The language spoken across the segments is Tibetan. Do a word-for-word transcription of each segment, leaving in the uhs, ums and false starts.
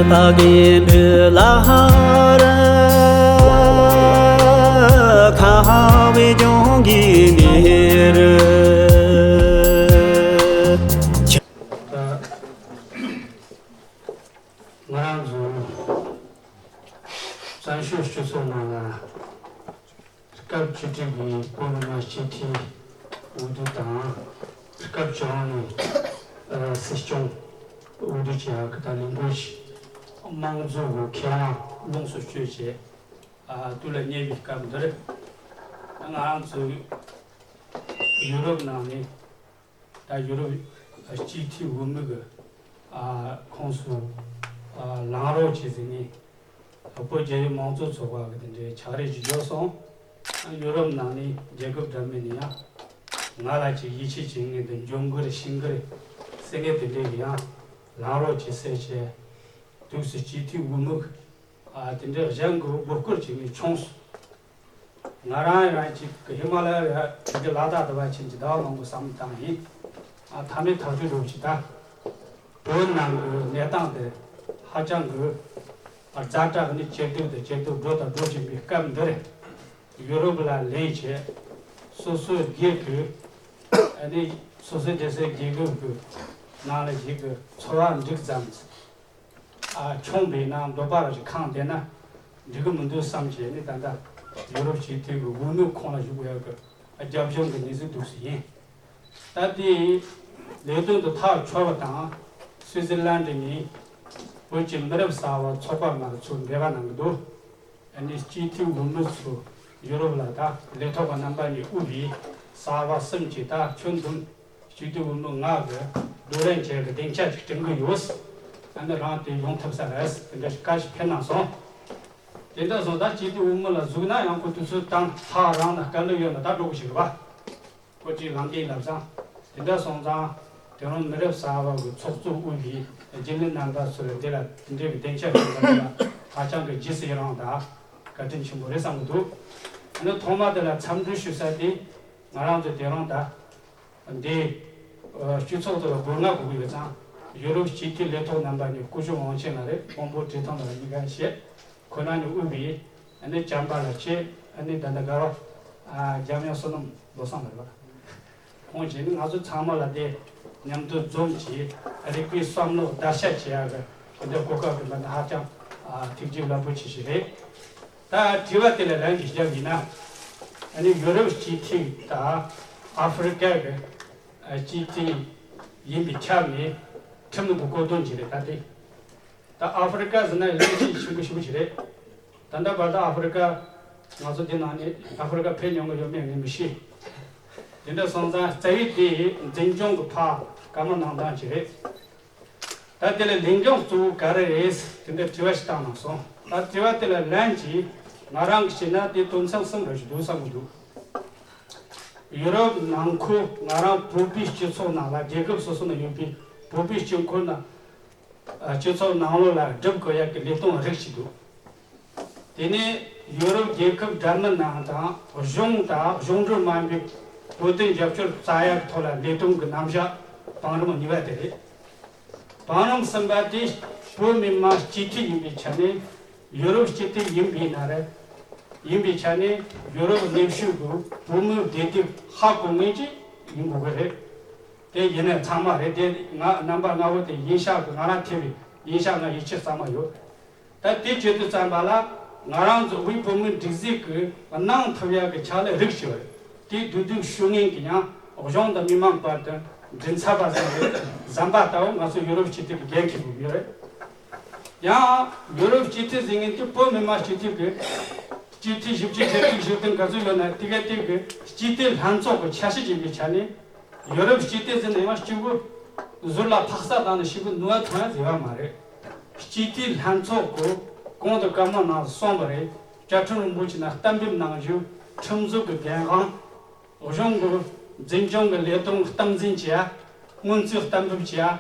ད་གིན་བུ་ལ་ཧ་ར་ཁ་བའི་ལྗོངས་ཀྱི་གནས་རུ། ང་རང་ཚོ་བཙན་བྱོལ་སྤྱི་ཚོགས་ནང་ལ། སྐབས་བཅུ་དྲུག་པའི་བོད་མི་མང་སྤྱི་འཐུས་འོས་བསྡུ་དང་། སྐབས་བཅུ་དྲུག་པའི་སྲིད་སྐྱོང་འོས་བསྡུ་བྱེད་ཡག་གི་ད་ལས་འགུལ་ཞིག་དམངས་གཙོ་གི་ཁས་བླངས་ལོངས་སུ་སྤྱོད་བྱས། ཨ། དུས་ལ་ཉེ་བའི་སྐབས་འདིར། ང་རང་ཚོ་ཡུ་རོབ་ནང་ནས་ད་ཡུ་རོབ་སྤྱི་འཐུས་འོས་མི་གི་ཨ་ཁོངས་སུ་ཨ་ལངས་རོགས་བྱེད་ཟེར་ནས། བོད་རྒྱལ་ཡོངས་མང་གཙོ་ཚོགས་པ་གི་དེ་འདྲའི་ཕྱག་རེས་ཅིག་འབྱོར་སོང་། ཡུ་རོབ་ནང་ནས་རྒྱལ་ཁབ་འདྲ་མིན་ནས་ཡང་ང་ལ་ཅིག་ཡིད་ཆེས་བྱེད་མཁན་དང་འཇོན་གི་རེད་ཤེས་གི་རེད་ཟེར་མཁན་དེ་འདྲས་ཀྱིས་ཡང་ལངས་རོགས་བྱེད་ཟེར་བྱས། དུས་སུ་སྤྱི་འཐུས་འོས་མི་གི་ཨ་དེ་འདྲའི་གཞན་གྱི་མགོ་སྐོར་བྱེད་མཁན་བྱུང་སོང་། ང་རང་ཡང་ཅིག་གི་ཧི་མ་ལ་ཡ་དེ་གི་ལ་དྭགས་དུ་བ་ཆེན་གྱི་ཟླ་བ་མང་པོ་བསམ་བློ་བཏང་ཡིན། ཨ་མཐའ་མའི་ཐག་གཅོད་འགྲོ་ཞིག་ད། བོད་ནང་གི་གནས་སྟངས་དེ་ཧ་ཅང་གི་ཨ་ཛ་དྲག་ནི་ཇེ་སྡུག་དང་ཇེ་སྡུག་འགྲོ་དང་འགྲོ་བཞིན་པའི་སྐབས་འདིར། ཡུ་རོབ་ལ་ལེན་བྱས། སོ་སོའི་སྒེར་གྱི་ཨ་ནི་སོ་སོའི་སྡེ་སྲིད་རྒྱལ་ཁབ་ཀྱི་ནང་ལ་ཞིག་གི་འཚོ་བ་འགྲིག་ཙམ། ཨ་ཆུང་བས་ན་འདོད་པ་ར་ཞིག་ཁེངས་བསྡད་ན་འགྲིག་གི་མི་འདུག་བསམ་བྱས་ནས། ད་ལྟ་ཡུ་རོབ་སྤྱི་འཐུས་ཀྱི་འོས་མི་ཁོངས་ལ་ཞུགས་ཡག་གི་རྒྱབ་ལྗོངས་ཀྱི་གནས་ཚུལ་འདུག་སེ་ཡིན། ད་ལྟའི་ལས་དོན་དུ་ཐག་ཆོད་པ་དང་། སུའི་ཙི་ལན་ཌི་ནས་བོད་ཀྱི་མི་རབས་གསར་པ་ཚོགས་པ་མང་ཚོ་འབྲེལ་བ་གནང་གི་འདུག་ཨ་ནི་སྤྱི་འཐུས་འོས་མི་ཚོ་ཡུ་རོབ་ལ་ད་ལས་ཐོག་གི་རྣམ་པ་ནས་དབུས་པའི་གསར་པ་གསུམ་གྱིས་ད་ཁྱོན་བསྡོམས་སྤྱི་འཐུས་འོས་མི་ལྔ་གི་བགྲོ་གླེང་བྱེད་ཀྱི་སྡིངས་ཆ་ཞིག་བསྐྲུན་གྱི་ཡོད། ཨ་ནི་རང་དེ་ཡོང་ཐུབ་ས་རེད། དེ་འདྲ་ཞིག་བཀའ་ཞིག་ཕེབས་གནང་སོང་། དེ་འདྲ་སོང་ད་སྤྱི་འཐུས་འོས་མི་ལ་ཟུག་ན་ཡང་ཁོ་དུས་ཚོད་བཏང་ཐག་རང་ན་དཀའ་ལས་ཡོད་ན་ད་འགྲོ་གི་ཞིག་རེད་པ། ཁོ་ཅིག་ལངས་ཀྱིན་ལབ་ཙང་། དེ་འདྲ་སོང་ཙང་དེ་རིང་མི་རབས་གསར་པ་གི་ཚོགས་གཙོ་དབུས་པའི་རྒྱུན་ལས་རྣམ་པ་ཚོས་འདི་ལ་དེ་འདྲའི་གི་སྡིངས་ཆ་ཞིག་འདི་ལ་ཧ་ཅང་གི་རྗེས་སུ་ཡི་རང་དང་བཀའ་དྲིན་ཆེན་པོ་རེད་བསམ་གི་འདུག་ཨ་ནི་ཐོག་མ་དེ་ལ་འཚམས་འདྲི་ཞུ་ས་དེ་ང་རང་ཚོ་དེ་རིང་ད་འདི་ཨ་སྤྱི་ཚོགས་དེ་ལ་སྒོ་ང་དགོས་ཀྱི་ཡོད་ཙང་། ཡུ་རོབ་སྤྱི་འཐུས་ལས་ཐོག་རྣམ་པ་ནས་སྐུ་ཞབས་དབང་ཆེན་ལགས་རེད། དབང་པོ་བཀྲས་མཐོང་ལགས་རེད། གཉིས་ཀ་བཤད། ཁོ་ན་ནི་དབུས་པའི་ཨ་ནི་བྱམས་པ་ལགས་བྱས། ཨ་ནི་ད་ལྟ་དགའ་བ་ཨ་འཇམ་དབྱངས་བསོད་ནམས་བློ་བཟང་ལགས་རེད་པ། ཁོང་བྱས་ནི་ང་ཚོ་ཚང་མ་ལ་དེ་མཉམ་དུ་འཛོམས་ཀྱིས་རིག་པའི་བསམ་བློ་བརྡར་ཤ་བྱེད་ཡག་གི་དེ་འདྲ་གོ་སྐབས་སྤྲད་པ་ནི་ཧ་ཅང་ཨ་ཐུགས་རྗེ་རླབས་པོ་ཆེ་ཞིག་རེད། ད་དྲི་བ་དེ་ལ་ལན་ཅིག་བརྒྱབ་ཡིན་ན། ཨ་ནི་ཡུ་རོབ་སྤྱི་འཐུས་དང་ཨ་ཧྥེ་རི་ཀ་གི་ཨ་སྤྱི་འཐུས་ཡིན་པའི་ཆ་ནས་ཁྲིམས་ལུགས་ཀྱི་བཀོད་དོན་ཅིག་རེད། ད་དེ་ད་ཨ་ཧྥེ་རི་ཀ་ཟེར་ན་ལས་བྱེད་ཆེན་པོ་ཞེ་པོ་ཞིག་རེད། ད་ལྟ་བར་དུ་ཨ་ཧྥེ་རི་ཀ་ང་ཚོ་འདི་ནང་ནས་ཨ་ཧྥེ་རི་ཀ་ཕེབས་མྱོང་གི་ཡོད་མེད་ངས་མི་ཤེས། དེ་འདྲ་སོང་ཙང་རྩ་བའི་དེ་འཛིན་སྐྱོང་གི་ཕར་བཀའ་མོལ་གནང་སྟངས་ཅིག་རེད། ད་དེ་ལ་ལས་འགན་གཙོ་བོ་ག་རེ་རེད། དེ་འདྲ་དྲི་བ་ཞིག་བཏང་གནང་སོང་། ད་དྲི་བ་དེ་ལ་ལན་གྱིས་ང་རང་གིས་བཤད་ན་དེ་དོན་ཚན་གསུམ་རེ་ཞིག་འདུག་བསམ་གྱི་འདུག་ཡུ་རོབ་ནང་ཁུལ་ང་རང་བོད་པའི་སྤྱི་ཚོགས་ནང་ལ་རྒྱལ་ཁབ་སོ་སོ་ན་ཡོད་པའི་བོད་པའི་སྤྱི་འཁོར་ན་ཨ་སྤྱི་ཚོགས་ནང་ལོགས་ལ་སྒྲུབ་དགོས་ཡག་གི་ལས་དོན་རིགས་ཤིག་འདུག་དེ་ནས་ཡུ་རོབ་རྒྱལ་ཁབ་འདྲ་མིན་ནང་དང་གཞུང་དང་གཞུང་འབྲེལ་མ་ཡིན་པའི་བོད་དོན་རྒྱབ་སྐྱོར་བྱ་ཡག་ཐོག་ལ་ལས་དོན་གྱི་རྣམ་གཞག་བང་རིམ་གཉིས་པ་དེ་རེད། བང་རིམ་གསུམ་པ་དེ་བོད་མི་མང་སྤྱི་འཐུས་ཡིན་པའི་ཆ་ནས་ཡུ་རོབ་སྤྱི་འཐུས་ཡིན་པའི་ན་རེ། ཡིན་པའི་ཆ་ནས་ཡུ་རོབ་གནས་བཞུགས་ཀྱི་བོད་མིའི་བདེ་སྡུག་ཧ་གོ་མཁན་ཅིག་ཡིན་དགོས་ཀྱི་རེད། དེ་ཡིན་ནའི་ཚང་མ་རེད། དེ་ང་རྣམ་པ་ལྔ་བོ་དེ་ཡིན་ཤག་གི་ང་རང་ཐེ་བའི་ཡིན་ཤག་ང་ཡིད་ཆེས་གཙང་མ་ཡོད། ད་དེ་བྱེད་དུས་ཙམ་པ་ལ་ང་རང་ཚོ་དབུས་བོད་མིའི་སྒྲིག་འཛུགས་ཀྱི་གནང་ཐུབ་ཡག་གི་ཕྱག་ལས་རིགས་ཤིག་ཡོད་རེད། དེ་བསྡུ་སྡུད་ཞུ་མཁན་གྱི་ཡང་གཞུང་དང་མི་མང་བར་དུ་མགྲིན་ཚབ་པ་ཟེར་བའི་ཟམ་པ་ལྟ་བུ་ང་ཚོ་ཡུ་རོབ་སྤྱི་འཐུས་ཀྱི་འགན་འཁྱེར་དགོས་ཀྱི་ཡོད་རེད། ཡང་ཡུ་རོབ་སྤྱི་འཐུས་ཟེར་མཁན་དེ་བོད་མི་མང་སྤྱི་འཐུས་ཀྱི་སྤྱི་འཐུས་བཞི་བཅུ་ཞེ་དྲུག་ཞེ་བདུན་ག་ཚོད་ཡོད་ན་དེ་ག་དེ་གི་སྤྱི་འཐུས་ལྷན་ཚོགས་ཀྱི་ཆ་ཤས་ཡིན་པའི་ཆ་ནས། ཡོ་རོབ་སྤྱི་འཐུས་ཟེར་ན་ཡང་གཅིག་པུ་ཟུར་ལ་འཕག་ས་བཏང་ནས་གཅིག་པུ་ནུ་བ་ཐོན་ཡ་ཟེར་བ་མ་རེད། སྤྱི་འཐུས་ལྷན་ཚོགས་ཀྱིས་གོང་དུ་བཀའ་མོལ་ནང་གསུངས་པ་རེད། བཅའ་ཁྲིམས་རིན་པོ་ཆེ་ནང་གཏན་འབེབས་གནང་རྒྱུ་ཁྲིམས་བཟོ་གི་འགན་དབང་། གཞུང་གི་འཛིན་སྐྱོང་གི་ལས་དོན་སྟངས་འཛིན་བྱེད་ཡ། སྔོན་རྩིས་གཏན་འབེབས་བྱེད་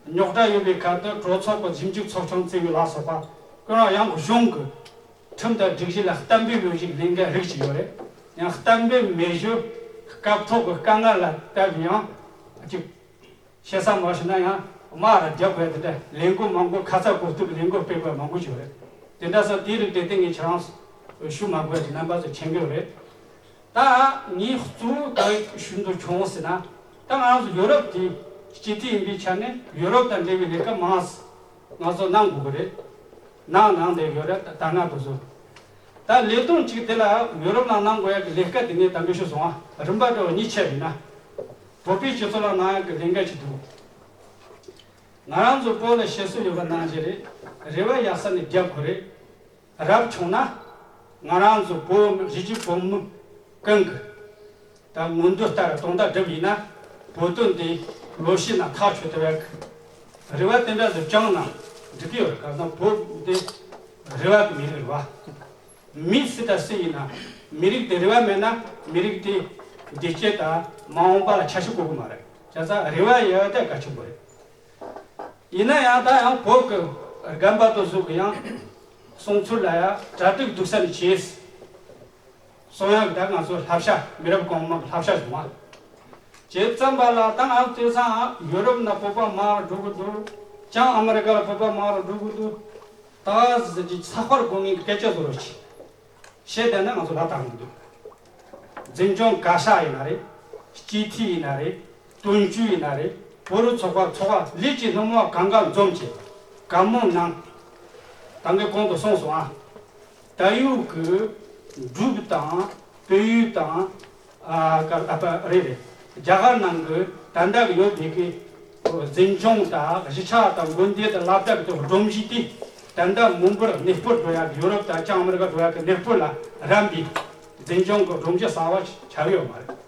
ཡ། རྙོག་དྲ་ཡོད་པའི་ཁར་དུ་གྲོས་ཚོགས་ཀྱི་ཞིབ་འཇུག་ཚོགས་ཆུང་བཙུགས་ཡོད་ལ་སོགས་པ་ཀུན་རང་ཡང་གཞུང་གི་ཁྲིམས་དང་སྒྲིག་གཞི་ལ་གཏན་འབེབས་ཡོད་ཞིག་ལས་འགན་རིགས་ཤིག་ཡོད་རེད། ཡང་གཏན་འབེབས་མེད་རྒྱུ་སྐབས་ཐོག་གི་དཀའ་ངལ་ལ་བལྟས་ཡང་གཅིག་བཤད་ས་མ་ཞུ་ན་ཡང་ དམག་ར་རྒྱག་དགོས་དེ་འདྲ་ལས་འགུལ་མང་པོ། ཁ་ཚ་དགོས་གཏུག་གི་ལས་འགུལ་སྤེལ་དགོས་མང་པོ་ཞིག་ཡོད་རེད། དེ་འདྲ་སོགས་དེའི་རིགས་དེ་སྟེང་གི་ཁྱེད་རང་ཞུ་མ་དགོས་ཀྱི་རྣམ་པ་ཚོ་མཁྱེན་གྱི་ཡོད་རེད། ད་ངས་གཙོ་བོ་ད་ཞུ་འདོད་བྱུང་ཟེར་ན། ད་ང་རང་ཚོ་ཡོ་རོབ་དེ་སྤྱི་འཐུས་ཡིན་པའི་ཆ་ནས་ཡོ་རོབ་དང་འབྲེལ་བའི་ལས་ཀ་མང་ང་ཚོ་གནང་དགོས་ཀྱི་རེད། གནང་གནང་བསྡད་ཡོད་རེད། ད་ལྟ་ང་དེ་ཚོ་ད་ལས་དོན་གཅིག་དེ་ལ་ཡོ་རོབ་ནང་གནང་དགོས་ཡག་གི་ལས་ཀ་དེ་ངས་ད་གིན་ཞུས་སོང་ང་། རིམ་པ་འདྲ་བོ་གཉིས་ཕྱེ་བ་ཡིན་ན། བོད་པའི་སྤྱི་ཚོགས་ལ་གནང་ཡག་གི་ལས་འགན་ཅིག་འདུག་ང་རང་ཚོ་བོད་ལ་བཤད་སྲོལ་ཡོད་པ་ནང་བཞིན་རེད། རེ་བ་ཡག་ས་ནས་རྒྱག་དགོས་རེད། རབ་བྱུང་ན་ང་རང་ཚོ་བོད་མི་གཞིས་བྱེས་བོད་མི་ཀུན་གྱི་ད་མངོན་འདོད་ལྟར་དོན་དག་སྒྲུབ་ཡིན་ན། བོད་དོན་འདི་ལོ་ཤས་ནང་ཐག་ཆོད་ཐུབ་ཡག་གི་རེ་བ་དེ་འདྲ་ཞིག་བཅངས་ན་འགྲིག་གི་ཡོད་རེད། གང་ཟག་བོད་འདི་རེ་བ་གི་མི་རིགས་རེད་བ། མི་སུ་དང་སུ་ཡིན་ན་མི་རིགས་དེ་རེ་བ་མེད་ན་མི་རིགས་དེ་འདི་སྐྱེ་དང་མ་འོངས་པ་ལ་ཆ་ཤས་བཀོད་གི་མ་རེད། བྱས་ཙང་རེ་བ་ཡོད་དེ་གལ་ཆེན་པོ་རེད། ཡིན་ན་ཡང་ད་ཡང་བོད་ཀྱི་རྒན་པ་དེ་ཚོ་གི་ཡང་གསུང་ཚུལ་ལ་ཡང་གྲ་སྒྲིག་སྡུག་ས་ནས་བྱས། གསུང་ཡག་གི་ད་ང་ཚོ་བསླབ་བྱ། མི་རབས་གོང་མ་གི་བསླབ་བྱ་བྱུང་བ། བྱས་ཙམ་པ་ལ་ད་ང་ཚོ་དེང་སང་ཡོ་རོབ་ནང་བོད་པ་མང་རུ་འགྲོ་གི་འདུག་ཅང་ཨ་མི་རི་ཀ་ལ་བོད་པ་མང་རུ་འགྲོ་གི་འདུག་ད་གཟི་བརྗིད་ཚགས་པར་དགོས་ངེས་ཀྱི་སྐད་ཆ་བཟོ་རོགས་གྱིས། བཤད་བསྡད་ན་ང་ཚོ་ལ་བཏང་གི་འདུག་འཛིན་སྐྱོང་བཀའ་ཤག་ཡིན་ན་རེད། སྤྱི་འཐུས་ཡིན་ན་རེད། དོན་གཅོད་ཡིན་ན་རེད། བོད་རིགས་ཚོགས་པ་ཚོགས་པ་ལས་ཀྱི་སྣེ་མོ་གང་ག་འཛོམས་བྱས་བཀའ་མོལ་གནང་། ད་གིན་གོང་དུ་གསུངས་སོང་ཨ། ད་ཡོད་ཀྱི་འབྲུག་དང་བལ་ཡུལ་དང་། ཨ་ཀ་ཨ་པ་རེད་རེད། རྒྱ་གར་ནང་གི་ད་ལྟ་གི་ཡོད་པའི་གི་འཛིན་སྐྱོང་དང་གཞིས་ཆགས་དང་དགོན་སྡེ་དང་སློབ་གྲྭ་གི་སྒྲོམ་གཞི་དེ་ད་ལྟ་མི་འབོར་གནས་སྤོར་འགྲོ་ཡག་གི་ཡོ་རོབ་དང་ཅང་ཨ་མི་རི་ཀ་འགྲོ་ཡག་གི་གནས་སྤོར་ལ་རན་པའི་འཛིན་སྐྱོང་གི་སྒྲོམ་གཞི་གསར་བ་ཆགས་ཡོད་མ་རེད།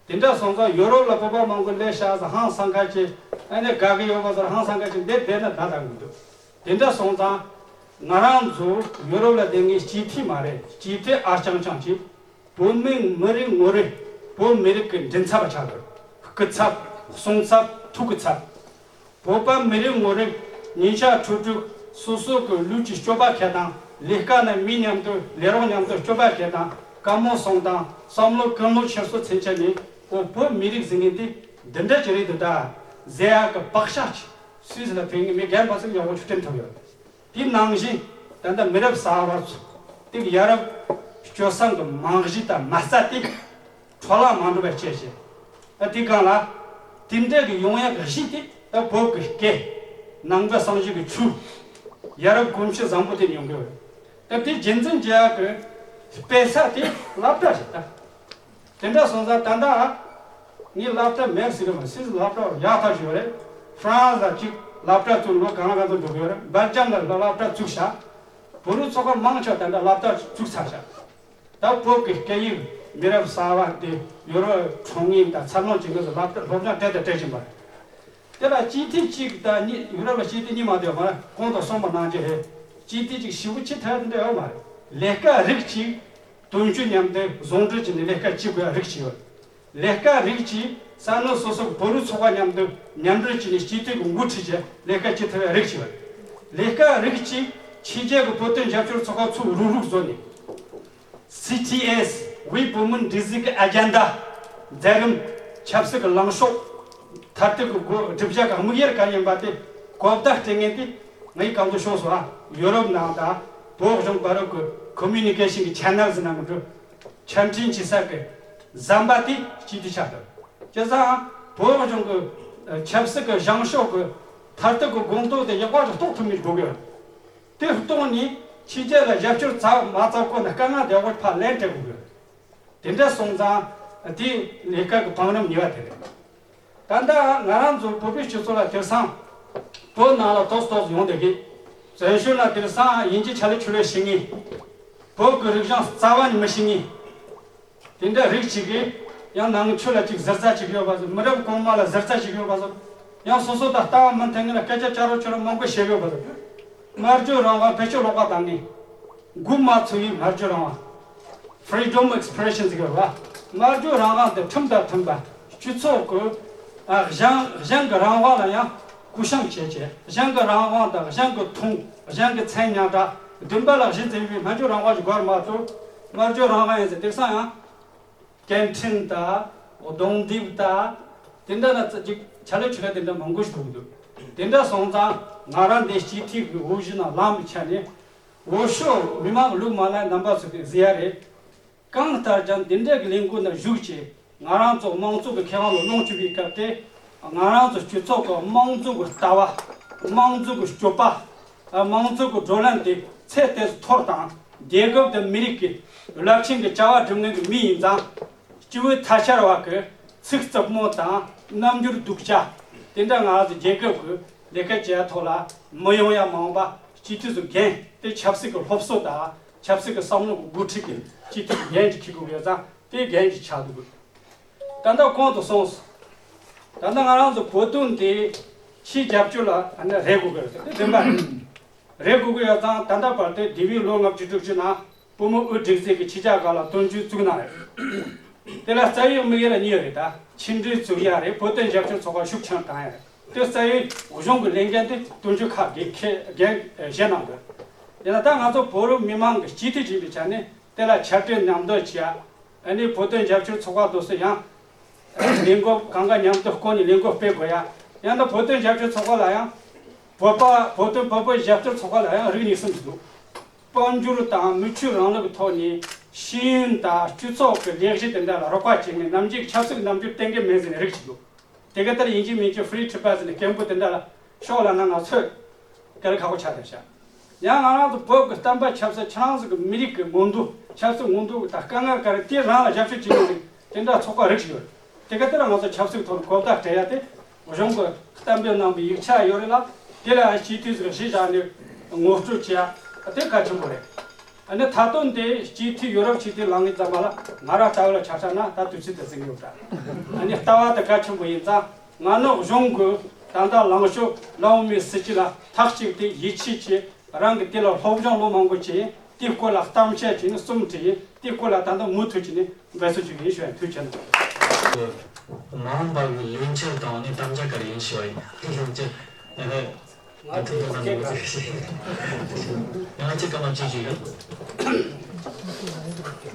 དེ་འདྲ་སོང་ཙང་ཡོ་རོབ་ལ་བོད་པ་མང་པོ་སླེབས་ཤག་ཟེར་ཧང་སང་ཁ་ཅིག་ཨ་ནི་དགའ་གི་ཡོད་པ་ཟེར་ཧང་སང་ཁ་ཅིག་འདི་བསྡད་ན་ད་ད་གི་འདུག་དེ་འདྲ་སོང་ཙང་ང་རང་ཚོ་ཡོ་རོབ་ལ་བསྡད་མཁན་སྤྱི་འཐུས་མ་རེད། སྤྱི་འཐུས་ཨ་རྐྱང་རྐྱང་ཅིག་བོད་མི་མི་རེ་ངོ་རེ་བོད་མི་རིགས་ཀྱི་མགྲིན་ཚབ་པ་ཆགས་དགོས། སྐུ་ཚབ། གསུང་ཚབ། ཐུགས་ཀྱི་ཚབ། བོད་པ་མི་རེ་ངོ་རེ་ཉིན་ཞག་ཕྲུག་ཕྲུག་སོ་སོ་གི་ལུས་ཀྱི་སྤྱོད་པ་ཁྱེར་དང་ལས་ཀ་ནས་མི་མཉམ་དུ་ལས་རོགས་མཉམ་དུ་སྤྱོད་པ་ཁྱེར་དང་བཀའ་མོལ་གསུང་དང་བསམ་བློ་ཀུན་སློང་འཁྱེར་སོ་ཚུན་ཆད་ནས་ཨོ་བོད་མི་རིགས་ཟེར་མཁན་དེ་འདི་འདྲ་ཅིག་རེད་འདུག་ད་ཟེར་ཡག་གི་བག་ཆགས་ཅིག་སུད་སི་ལ་ཕེབས་མཁན་མི་རྒན་པ་ཚོས་ཡག་པོ་ཅིག་བསྟན་ཐུབ་ཡོད། དེ་ནང་བཞིན་ད་ལྟ་མི་རབས་གསར་བ་ཚོ་དེ་གི་ཡ་རབས་སྤྱོད་བཟང་གི་རྨང་གཞི་དང་མ་རྩ་དེ་འཕྲོ་བརླག་མ་འགྲོ་བའི་ཆེད་བྱས། ད་དེ་གང་ལ་དེ་འདྲ་གི་ཡོང་ཡག་གི་གཞི་དེ་ད་བོད་ཀྱི་སྐད། ནང་པའི་སངས་རྒྱས་ཀྱི་ཆོས། ཡ་རབས་གོམས་གཤིས་བཟང་པོ་དེ་ཡོང་གི་ཡོད། ད་དེ་རྒྱུན་འཛིན་བྱེད་ཡག་གི་དཔེ་ས་དེ་སློབ་གྲྭ་རེད་ད། དེ་འདྲ་སོང་ཙང་ད་ལྟ་ངས་སློབ་གྲྭ་མེད་ཟེར་གི་མ་རེད། སུད་སི་སློབ་གྲྭ་ཡག་ཐག་ཆོད་རེད། ཧྥ་རན་སི་ལ་གཅིག་སློབ་གྲྭ་བཙུགས་ལོ་གང་ལ་གང་དུ་འགྲོ་གི་ཡོད་རེད། སྦེལ་ཇམ་ལ་སློབ་གྲྭ་བཙུགས་ཤག་བོད་རིགས་ཚོགས་པ་མང་ཆེ་བ་ད་ལྟ་སློབ་གྲྭ་བཙུགས་ཚར་ཤག་ད་བོད་ཀྱི་སྐད་ཡིག་མི་རབས་གསར་བ་དེ་ཡོ་རོབ་གྲོང་ངེས་དང་འཚར་ལོངས་བྱེད་མཁན་ཚོ་སློབ་གྲྭ་སློབ་སྦྱོང་སྤྲད་དང་སྤྲད་བཞིན་པ་རེད། དེ་ལ་སྤྱི་འཐུས་གཅིག་དང་གཉིས། ཡོ་རོབ་ལ་སྤྱི་འཐུས་གཉིས་མ་གཏོགས་མ་གོང་དུ་གསུངས་པ་ནང་བཞིན་རེད། སྤྱི་འཐུས་གཅིག་ཞེ་པོ་ཅིག་ཐད་འདྲ་ཡོད་མ་རེད། ལས་ཀ་རིགས་གཅིག་དོན་གཅོད་མཉམ་དུ་ཟུང་འབྲེལ་བྱས་ནས་ལས་ཀ་བྱེད་དགོས་ཡ་རིགས་གཅིག་ཡོད། ལས་ཀ་རིགས་གཅིག་ས་གནས་སོ་སོའི་བོད་རིགས་ཚོགས་པ་མཉམ་དུ་མཉམ་འབྲེལ་བྱས་ནས་སྤྱི་འཐུས་ཀྱི་འགོ་ཁྲིད་བྱས་ལས་ཀ་བྱེད་ཐུབ་ཡ་རིགས་གཅིག་ཡོད། ལས་ཀ་རིགས་གཅིག་ཕྱི་རྒྱལ་གྱི་བོད་དོན་རྒྱབ་སྐྱོར་ཚོགས་པ་ཚོས་རུག་རུག་བཟོས་ནས། སི་ཊི་ཨེས་དབུས་བོད་མིའི་སྒྲིག་འཛུགས་ཀྱི་ཨ་ཇེན་ཌ། མཛད་རིམ། ཆབ་སྲིད་ཀྱི་ལངས་ཕྱོགས། མཐར་ཐུག་གི་སྒྲུབ་བྱ་གི་དམིགས་ཡུལ་ག་ཡིན་པ་དེ་གོ་བརྡ་སྤྲད་མཁན་དེ་ངས་གང་དུ་ཤོད་སོང་ཨ། ཡོ་རོབ་ནང་དང་བོད་གཞུང་བར་གྱི་ཁོ་མུ་ནི་ཀེ་ཤན་གྱི་ཆེ་ནལ་ཟེར་ན་མི་འགྲོ། ཆ་འཕྲིན་བྱེད་ས་གི་ཟམ་པ་དེ་སྤྱི་འཐུས་ཆགས་འདུག་བྱས་ཙང་བོད་གཞུང་གི་ཆབ་སྲིད་ཀྱི་བཞེངས་ཕྱོགས་ཀྱི་མཐར་ཐུག་གི་དགོངས་དོན་དེ་ཡག་པ་ཞིག་རྟོགས་ཐུབ་མིན་དགོས་ཀྱི་ཡོད། དེ་རྟོགས་ནས་ཕྱི་རྒྱལ་ལ་རྒྱབ་སྐྱོར་ཚ་མ་ཚ་ཁོ་ན་དཀའ་ངལ་དེ་བོ་ཕར་ལན་སྤྲད་དགོས་ཀྱི་ཡོད། དེ་འདྲ་སོང་ཙང་དེ་ལས་ཀ་གི་བང་རིམ་གཉིས་པ་དེ་རེད། ད་ལྟ་ང་རང་ཚོ་བོད་པའི་སྤྱི་ཚོགས་ལ་དེང་སང་བོད་ནང་ལ་ཏོག་ཙམ་ཏོག་ཙམ་ཡོང་བསྡད་ཀྱི། བཙན་བྱོལ་ནང་དེང་སང་དབྱིན་ཇི་ཆ་ལེ་ཆུ་ལེ་ཤེས་མཁན། བོད་ཀྱི་རིག་གཞུང་རྩ་བ་ནས་མི་ཤེས་མཁན། དེ་འདྲ་རིགས་གཅིག་གིས་ཡང་ནང་ཆོས་ལ་ཅིག་ཟུར་ཟ་བྱེད་ཀྱི་ཡོད་པ་ཚོ། མི་རབས་གོང་མ་ལ་ཟུར་ཟ་བྱེད་ཀྱི་ཡོད་པ་ཚོ། ཡང་སོ་སོ་དང་ལྟ་བ་མི་མཐུན་མཁན་ལ་སྐད་ཆ་ཅ་རོ་ཅོ་རོ་མང་པོ་བཤད་ཀྱི་ཡོད་པ་ཚོ། སྨྲ་བརྗོད་རང་དབང་བེད་སྤྱོད་ལོག་པ་བཏང་ནས། འགོ་མ་ཚུགས་པའི་སྨྲ་བརྗོད་རང་དབང་། Freedom of expression ཟེར་གྱི་ཡོད་པ། སྨྲ་བརྗོད་རང་དབང་དེ་ཁྲིམས་དང་མཐུན་པ། སྤྱི་ཚོགས་ཀྱི་ཨ་གཞན་གཞན་གྱི་རང་དབང་ལ་ཡང་སྐུ་སྲུང་བྱེད་ཆེད། གཞན་གྱི་རང་དབང་དང་གཞན་གྱི་མཐོང་། གཞན་གྱི་མཚན་ཉར་དང་བདེན་པ་ལ་གཞི་འཛིན་པའི་སྨྲ་བརྗོད་རང་དབང་ཞིག་དགོས་མ་གཏོགས། སྨྲ་བརྗོད་རང་དབང་ཡིན་ཟེར་དེང་སང་ཡང་སྐད་འཕྲིན་དང་རྡུང་རྡེག་དང་དེ་འདྲ་ལ་ཅིག་ཆ་ལེ་ཆུ་ལེ་དེ་འདྲ་མང་པོ་ཞིག་འདུག་འདུག་དེ་འདྲ་སོང་ཙང་ང་རང་འདི་སྤྱི་འཐུས་ཀྱི་འོས་གཞི་ནང་ལངས་པའི་ཆ་ནས། འོས་ཤོག་མི་མང་གི་ལུགས་མ་ལ་རྣམ་པ་ཚོ་གིས་གཟིགས་ཡ་རེད། གང་ལྟར་ཀྱང་འདི་འདྲ་གི་ལས་འགུལ་ནང་ཞུགས་བྱས། ང་རང་ཚོ་དམངས་གཙོ་གི་ཁེ་དབང་ལ་སྣང་ཆུང་བའི་སྐབས་དེ། ང་རང་ཚོ་སྤྱི་ཚོགས་ཀྱི་དམངས་གཙོ་གི་ལྟ་བ། དམངས་གཙོ་གི་སྤྱོད་པ། དམངས་གཙོ་གི་བགྲོ་གླེང་དེ་ཚད་དེ་ཚོ་མཐོ་རུ་བཏང་། རྒྱལ་ཁབ་དང་མི་རིགས་ཀྱི་རླབས་ཆེན་གྱི་བྱ་བ་སྒྲུབ་མཁན་གྱི་མི་ཡིན་ཙང་། སྤྱི་བོའི་ཐལ་ཤར་བ་གི་ཚིག་རྩུབ་མོ་དང་རྣམ་འགྱུར་སྡུག་ཅག་དེ་འདྲ་ང་ཚོ་རྒྱལ་ཁབ་ཀྱི་ལས་ཀ་བྱེད་ཡ་ཐོག་ལ་མི་ཡོང་ཡ་མ་འོངས་པ་སྤྱི་འཐུས་ཚོ་འགན་དེ་ཆབ་སྲིད་ཀྱི་སློབ་གསོ་དང་ཆབ་སྲིད་ཀྱི་བསམ་བློ་གི་འགོ་ཁྲིད་ཀྱི་སྤྱི་འཐུས་ཀྱི་འགན་ཅིག་འཁྱེར་དགོས་ཡོད་ཙང་། དེ་འགན་ཅིག་ཆགས་འདུག་ད་ལྟ་གོང་དུ་སོང་སོང་། ད་ལྟ་ང་རང་ཚོ་བོད་དོན་དེ་ཕྱིའི་རྒྱབ་སྐྱོར་ལ་ཨ་ནི་རེ་དགོས་ཀྱི་རེད། དེ་བདེན་པ་རེད། རེ་དགོས་ཀྱི་ཡོད་ཙང་། ད་ལྟ་བར་དུ་འདས་པའི་ལོ་ལྔ་བཅུ་དྲུག་ཅུ་ནང་བུ་མོ་དབུ་སྒྲིག་འཛུགས་ཀྱི་ཕྱི་རྒྱལ་ཁག་ལ་དོན་གཅོད་བཙུགས་གནང་རེད། དེ་ལ་རྩ་བའི་དམིགས་ཡུལ་གཉིས་ཡོད་རེད། ད་ཕྱི་འབྲེལ་བཙུགས་ཡ་རེད། བོད་དོན་རྒྱབ་སྐྱོར་ཚོགས་པ་ཤུགས་ཆེན་བཏང་ཡ་རེད། དེ་རྩ་བའི་གཞུང་གི་ལས་འགན་དེ་དོན་གཅོད་ཁག་གིས་འཁྱེར་འགན་བཞེས་གནང་དགོས། དེ་ལ་ད་ང་ཚོ་བོད་རིགས་མི་མང་གི་སྤྱི་འཐུས་ཡིན་པའི་ཆ་ནས་དེ་ལ་ཕྱག་སྦྲེལ་མཉམ་འདེགས་བྱེད་ཡ། ཨ་ནི་བོད་དོན་རྒྱབ་སྐྱོར་ཚོགས་པ་དེ་ཚོ་ཡང་ལས་འགུལ་གང་ག་མཉམ་དུ་བསྐོང་ནས་ལས་འགུལ་སྤེལ་དགོས་ཡ། ཡང་ན་བོད་དོན་རྒྱབ་སྐྱོར་ཚོགས་པ་ལ་ཡང་། བོད་པ་བོད་དོན་བོད་པའི་རྒྱབ་སྐྱོར་ཚོགས་པ་ལ་ཡང་རིགས་གཉིས་གསུམ་ཞིག་འདུག་དཔལ་འབྱོར་དང་མི་ཆོས་རིང་ལུགས་ཀྱི་ཐོག་ནས་ཤེས་ཡོན་དང་སྤྱི་ཚོགས་ཀྱི་ལས་གཞི་དེ་འདྲ་ལ་རོགས་པ་བྱེད་མཁན། ནམ་རྒྱུན་ཆབ་སྲིད་ཀྱི་རྣམ་འགྱུར་བསྟན་མཁན་མེད་ཟེར་ནས་རིགས་ཅིག་འདུག་དེ་ག་ལྟར་ཡིན་གཅིག་མིན་གཅིག་ཧྥི་རི་ཁྲི་པ་ཟེར་ནས་སྐད་འབོད་དེ་འདྲ་ལ་ཤོག་ལབ་ན་ང་ཚོས་དཀའ་ལས་ཁག་པོ་ཆགས་བསྡད་ཤག་ཡང་ང་རང་ཚོ་བོད་ཀྱི་བསྟན་པ་ཆབ་སྲིད། ཁྱེད་རང་ཚོ་གི་མི་རིགས་ཀྱི་མངོན་འདོད། ཆབ་སྲིད་མངོན་འདོད་དང་དཀའ་ངལ་ག་རེ་དེ་རང་ལ་རྒྱབ་སྐྱོར་བྱེད་མཁན་དེ་འདྲ་ཚོགས་པ་རིགས་ཤིག་ཡོད། དེ་ག་ལྟར་ང་ཚོ་ཆབ་སྲིད་ཐོག་ནས་གོ་བརྡ་སྤྲད་ཡ་དེ་གཞུང་གི་གཏན་འབེབས་གནང་བའི་ཡིག་ཆ་ཡོད་རེད་ལ། དེ་ལ་ཡང་སྤྱི་འཐུས་ཚོས་གཞི་བཞག་ནས་ངོ་སྤྲོད་བྱེད་ཡ་དེ་གལ་ཆེན་པོ་རེད། ཨ་ནི་མཐའ་དོན་དེ་སྤྱི་འཐུས་ཡོ་རོབ་སྤྱི་འཐུས་ལངས་ཀྱི་ཙམ་པ་ལ་ང་རང་ལྟ་བུ་ལ་ཆ་བཞག་ན་ད་དུས་ཚོད་དེ་ཟིན་ཡོད་འདྲ། ཨ་ནི་ལྟ་བ་དེ་གལ་ཆེན་པོ་ཡིན་ཙང་། ང་ནི་གཞུང་གི་ད་ལྟ་ལངས་ཕྱོགས་ལ་འོང་བའི་སྲིད་སྤྱི་ལ་མཐའ་གཅིག་ཏུ་ཡིད་ཆེས་བྱེད། རང་གི་དེ་ལ་སློབ་སྦྱོང་ལོ་མང་པོ་བྱས། དེའི་སྐོར་ལ་གཏམ་བཤད་བྱས་ནས་རྩོམ་བྲིས་ཡིན། དེའི་སྐོར་ལ་ད་ལྟ་མུ་མཐུད་བྱས་ནས་འབད་རྩོལ་བྱེད་ཀྱི་ཡིན་ཞུ་ཡ། ཐུགས་རྗེ་ཆེ། མ་འོངས་པ་གི་ལས་འཆར་དང་ནི་དམ་བཅའ་ག་རེ་ཡིན་ཞུ་བ་ཡིན། དེ་ལྷན་ཅིག་ང་ཚོ་ཡང་ཅིག་སྐད་ཆ་ཡང་ཅིག་སྐད་མ་བཅད་ཅིག་ཡིན།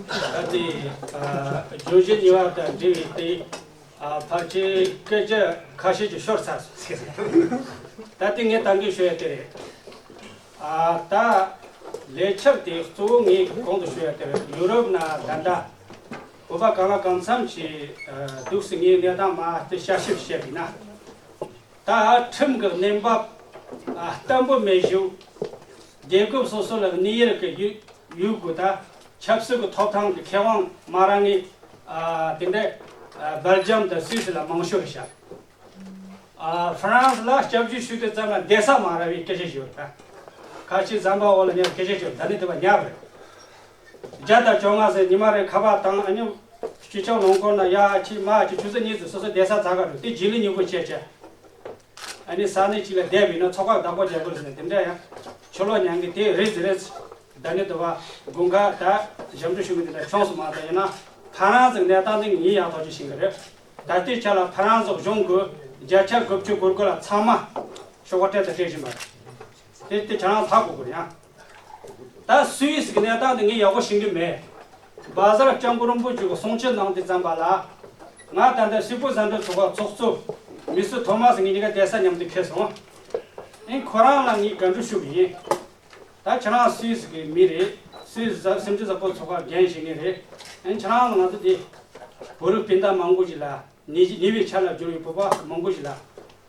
ད་ལྟའི་ཨ་བརྗོད་གཞི་གཉིས་པ་དང་འབྲེལ་བའི་དེ། ཨ་ཕལ་ཆེར་སྐད་ཆ་ཁ་ཤས་ཅིག་ཤོར་ཚར་སོང་ཟེར། ད་ལྟའི་ངས་ད་གིན་ཞུ་ཡ་དེ་རེད། ཨ་ད་ལས་འཆར་དེ་གཙོ་བོ་ངས་གོང་དུ་ཞུ་ཡ་དེ་རེད། ཡུ་རོབ་ནང་ད་ལྟ་བོད་པ་གང་ལ་གང་འཚམ་ཞིག་ཨ་འདུག་སེ་ངས་གནས་སྟངས་མར་དེ་བསྐྱར་ཞིབ་བྱས་པ་ཡིན་ན། ད་ཁྲིམས་ཀྱི་གནས་བབ་ཨ་བརྟན་པོ་མེད་ཞུ། རྒྱལ་ཁབ་སོ་སོ་ལ་གནས་ཡུལ་གྱི་ཡུལ་ཡུལ་གྱི་ད་ཆབ་སྲིད་ཀྱི་ཐོབ་ཐང་གི་ཁེ་དབང་མ་རག་མཁན་ཨ་དེ་འདྲ་ཨ་སྦེལ་ཇམ་དང་སུད་སི་ལ་མང་ཤོས་རེད་ཤག་ཨ་ཧྥ་རན་སི་ལ་སྐྱབས་བཅོལ་ཞུ་དུས་ཙམ་ལ་བསྡད་ས་མ་རག་པའི་སྐད་ཆ་ཞིག་ཡོད་རེད། ད་ཁ་ཆེ་ཟམ་པ་འོག་ལ་ཉར་སྐད་ཆ་ཞིག་ཡོད། ད་ནི་དེ་བ་ཉར་རེད། བརྒྱ་དང་བཅོ་ལྔ་ཟེར་ཉི་མ་རེ་ཁ་པར་བཏང་། ཨ་ནི་སྤྱི་ཁྱབ་ལུང་ཁོག་ན་ཡ་ཁྱི་མ་ཁྱི་ཆུ་ཚོད་གཉིས་ཙམ་སོ་སོ་བསྡད་ས་ཙག་ག་འགྲོ། དེ་རྗེས་ལུས་མྱུར་པོ་བྱས་བྱས། ཨ་ནི་ས་གནས་གཅིག་ལ་བསྡད་པ་ཡིན་ན་ཚོགས་ཁག་བདག་པོ་བྱེད་དགོས་ཟེར་ནས་དེ་འདྲ་ཡང་ཕྱི་ལོགས་ཉན་གི་དེ་རེད་ཟེར་རེད། ད་ནི་དུ་བ་དགུན་ཁ་ད་ཞབས་འདྲེན་ཞུ་མི་དེ་འདྲ་བྱུང་སོང་མ་གཏོགས། ཡིན་ན་ཧྥ་རན་སི་གནས་སྟངས་དེ་ངས་ཡག་ཐག་ཆོད་ཤེས་གི་རེད། ད་ལྟའི་ཆ་ལ་ཧྥ་རན་སི་གཞུང་གི་བརྒྱ་ཆ་དགུ་བཅུ་གོ་དགུ་ལ་ཚང་མ་ཤོག་ཁག་སྤྲད་དང་སྤྲད་བཞིན་པ་རེད། དེ་དེ་ཁྱེད་རང་ཧ་གོ་དགོས་རེད་ཡ། ད་སུད་སི་གི་གནས་སྟངས་དེ་ངས་ཡག་པོ་ཤེས་གི་མེད། བྷ་ཟར་སྐྱབས་མགོན་རིན་པོ་ཆེ་གི་གསུང་ཆོས་གནང་དུས་ཙམ་པ་ལ། ང་ད་ལྟ་སིལ་བུ་བཟའ་འབྲུ་ཚོགས་པ་ཚོགས་གཙོ་མི་སུ་ཐོ་མ་སི་ངེད་གཉིས་ཀ་བསྡད་ས་མཉམ་དུ་ཁེལ་སོང་། ཨེ་ཁོ་རང་ལ་ངས་དགའ་འབྲུ་ཞུ་གི་ཡིན། ད་ཁྱེད་རང་སུད་སི་གི་མི་རེད། སུད་སི་སེམས་ཅན་གསར་པ་ཚོགས་པ་འགན་བཞེས་མཁན་རེད། ཨེ་ཁྱེད་རང་ལ་ང་ཚོ་དེ་བོད་རིགས་སྤུན་ཟླ་མང་པོ་ཞིག་ལ། ཉེ་ཉེ་བའི་ཆར་ལ་འབྱོར་བའི་བོད་པ་མང་པོ་ཞིག་ལ་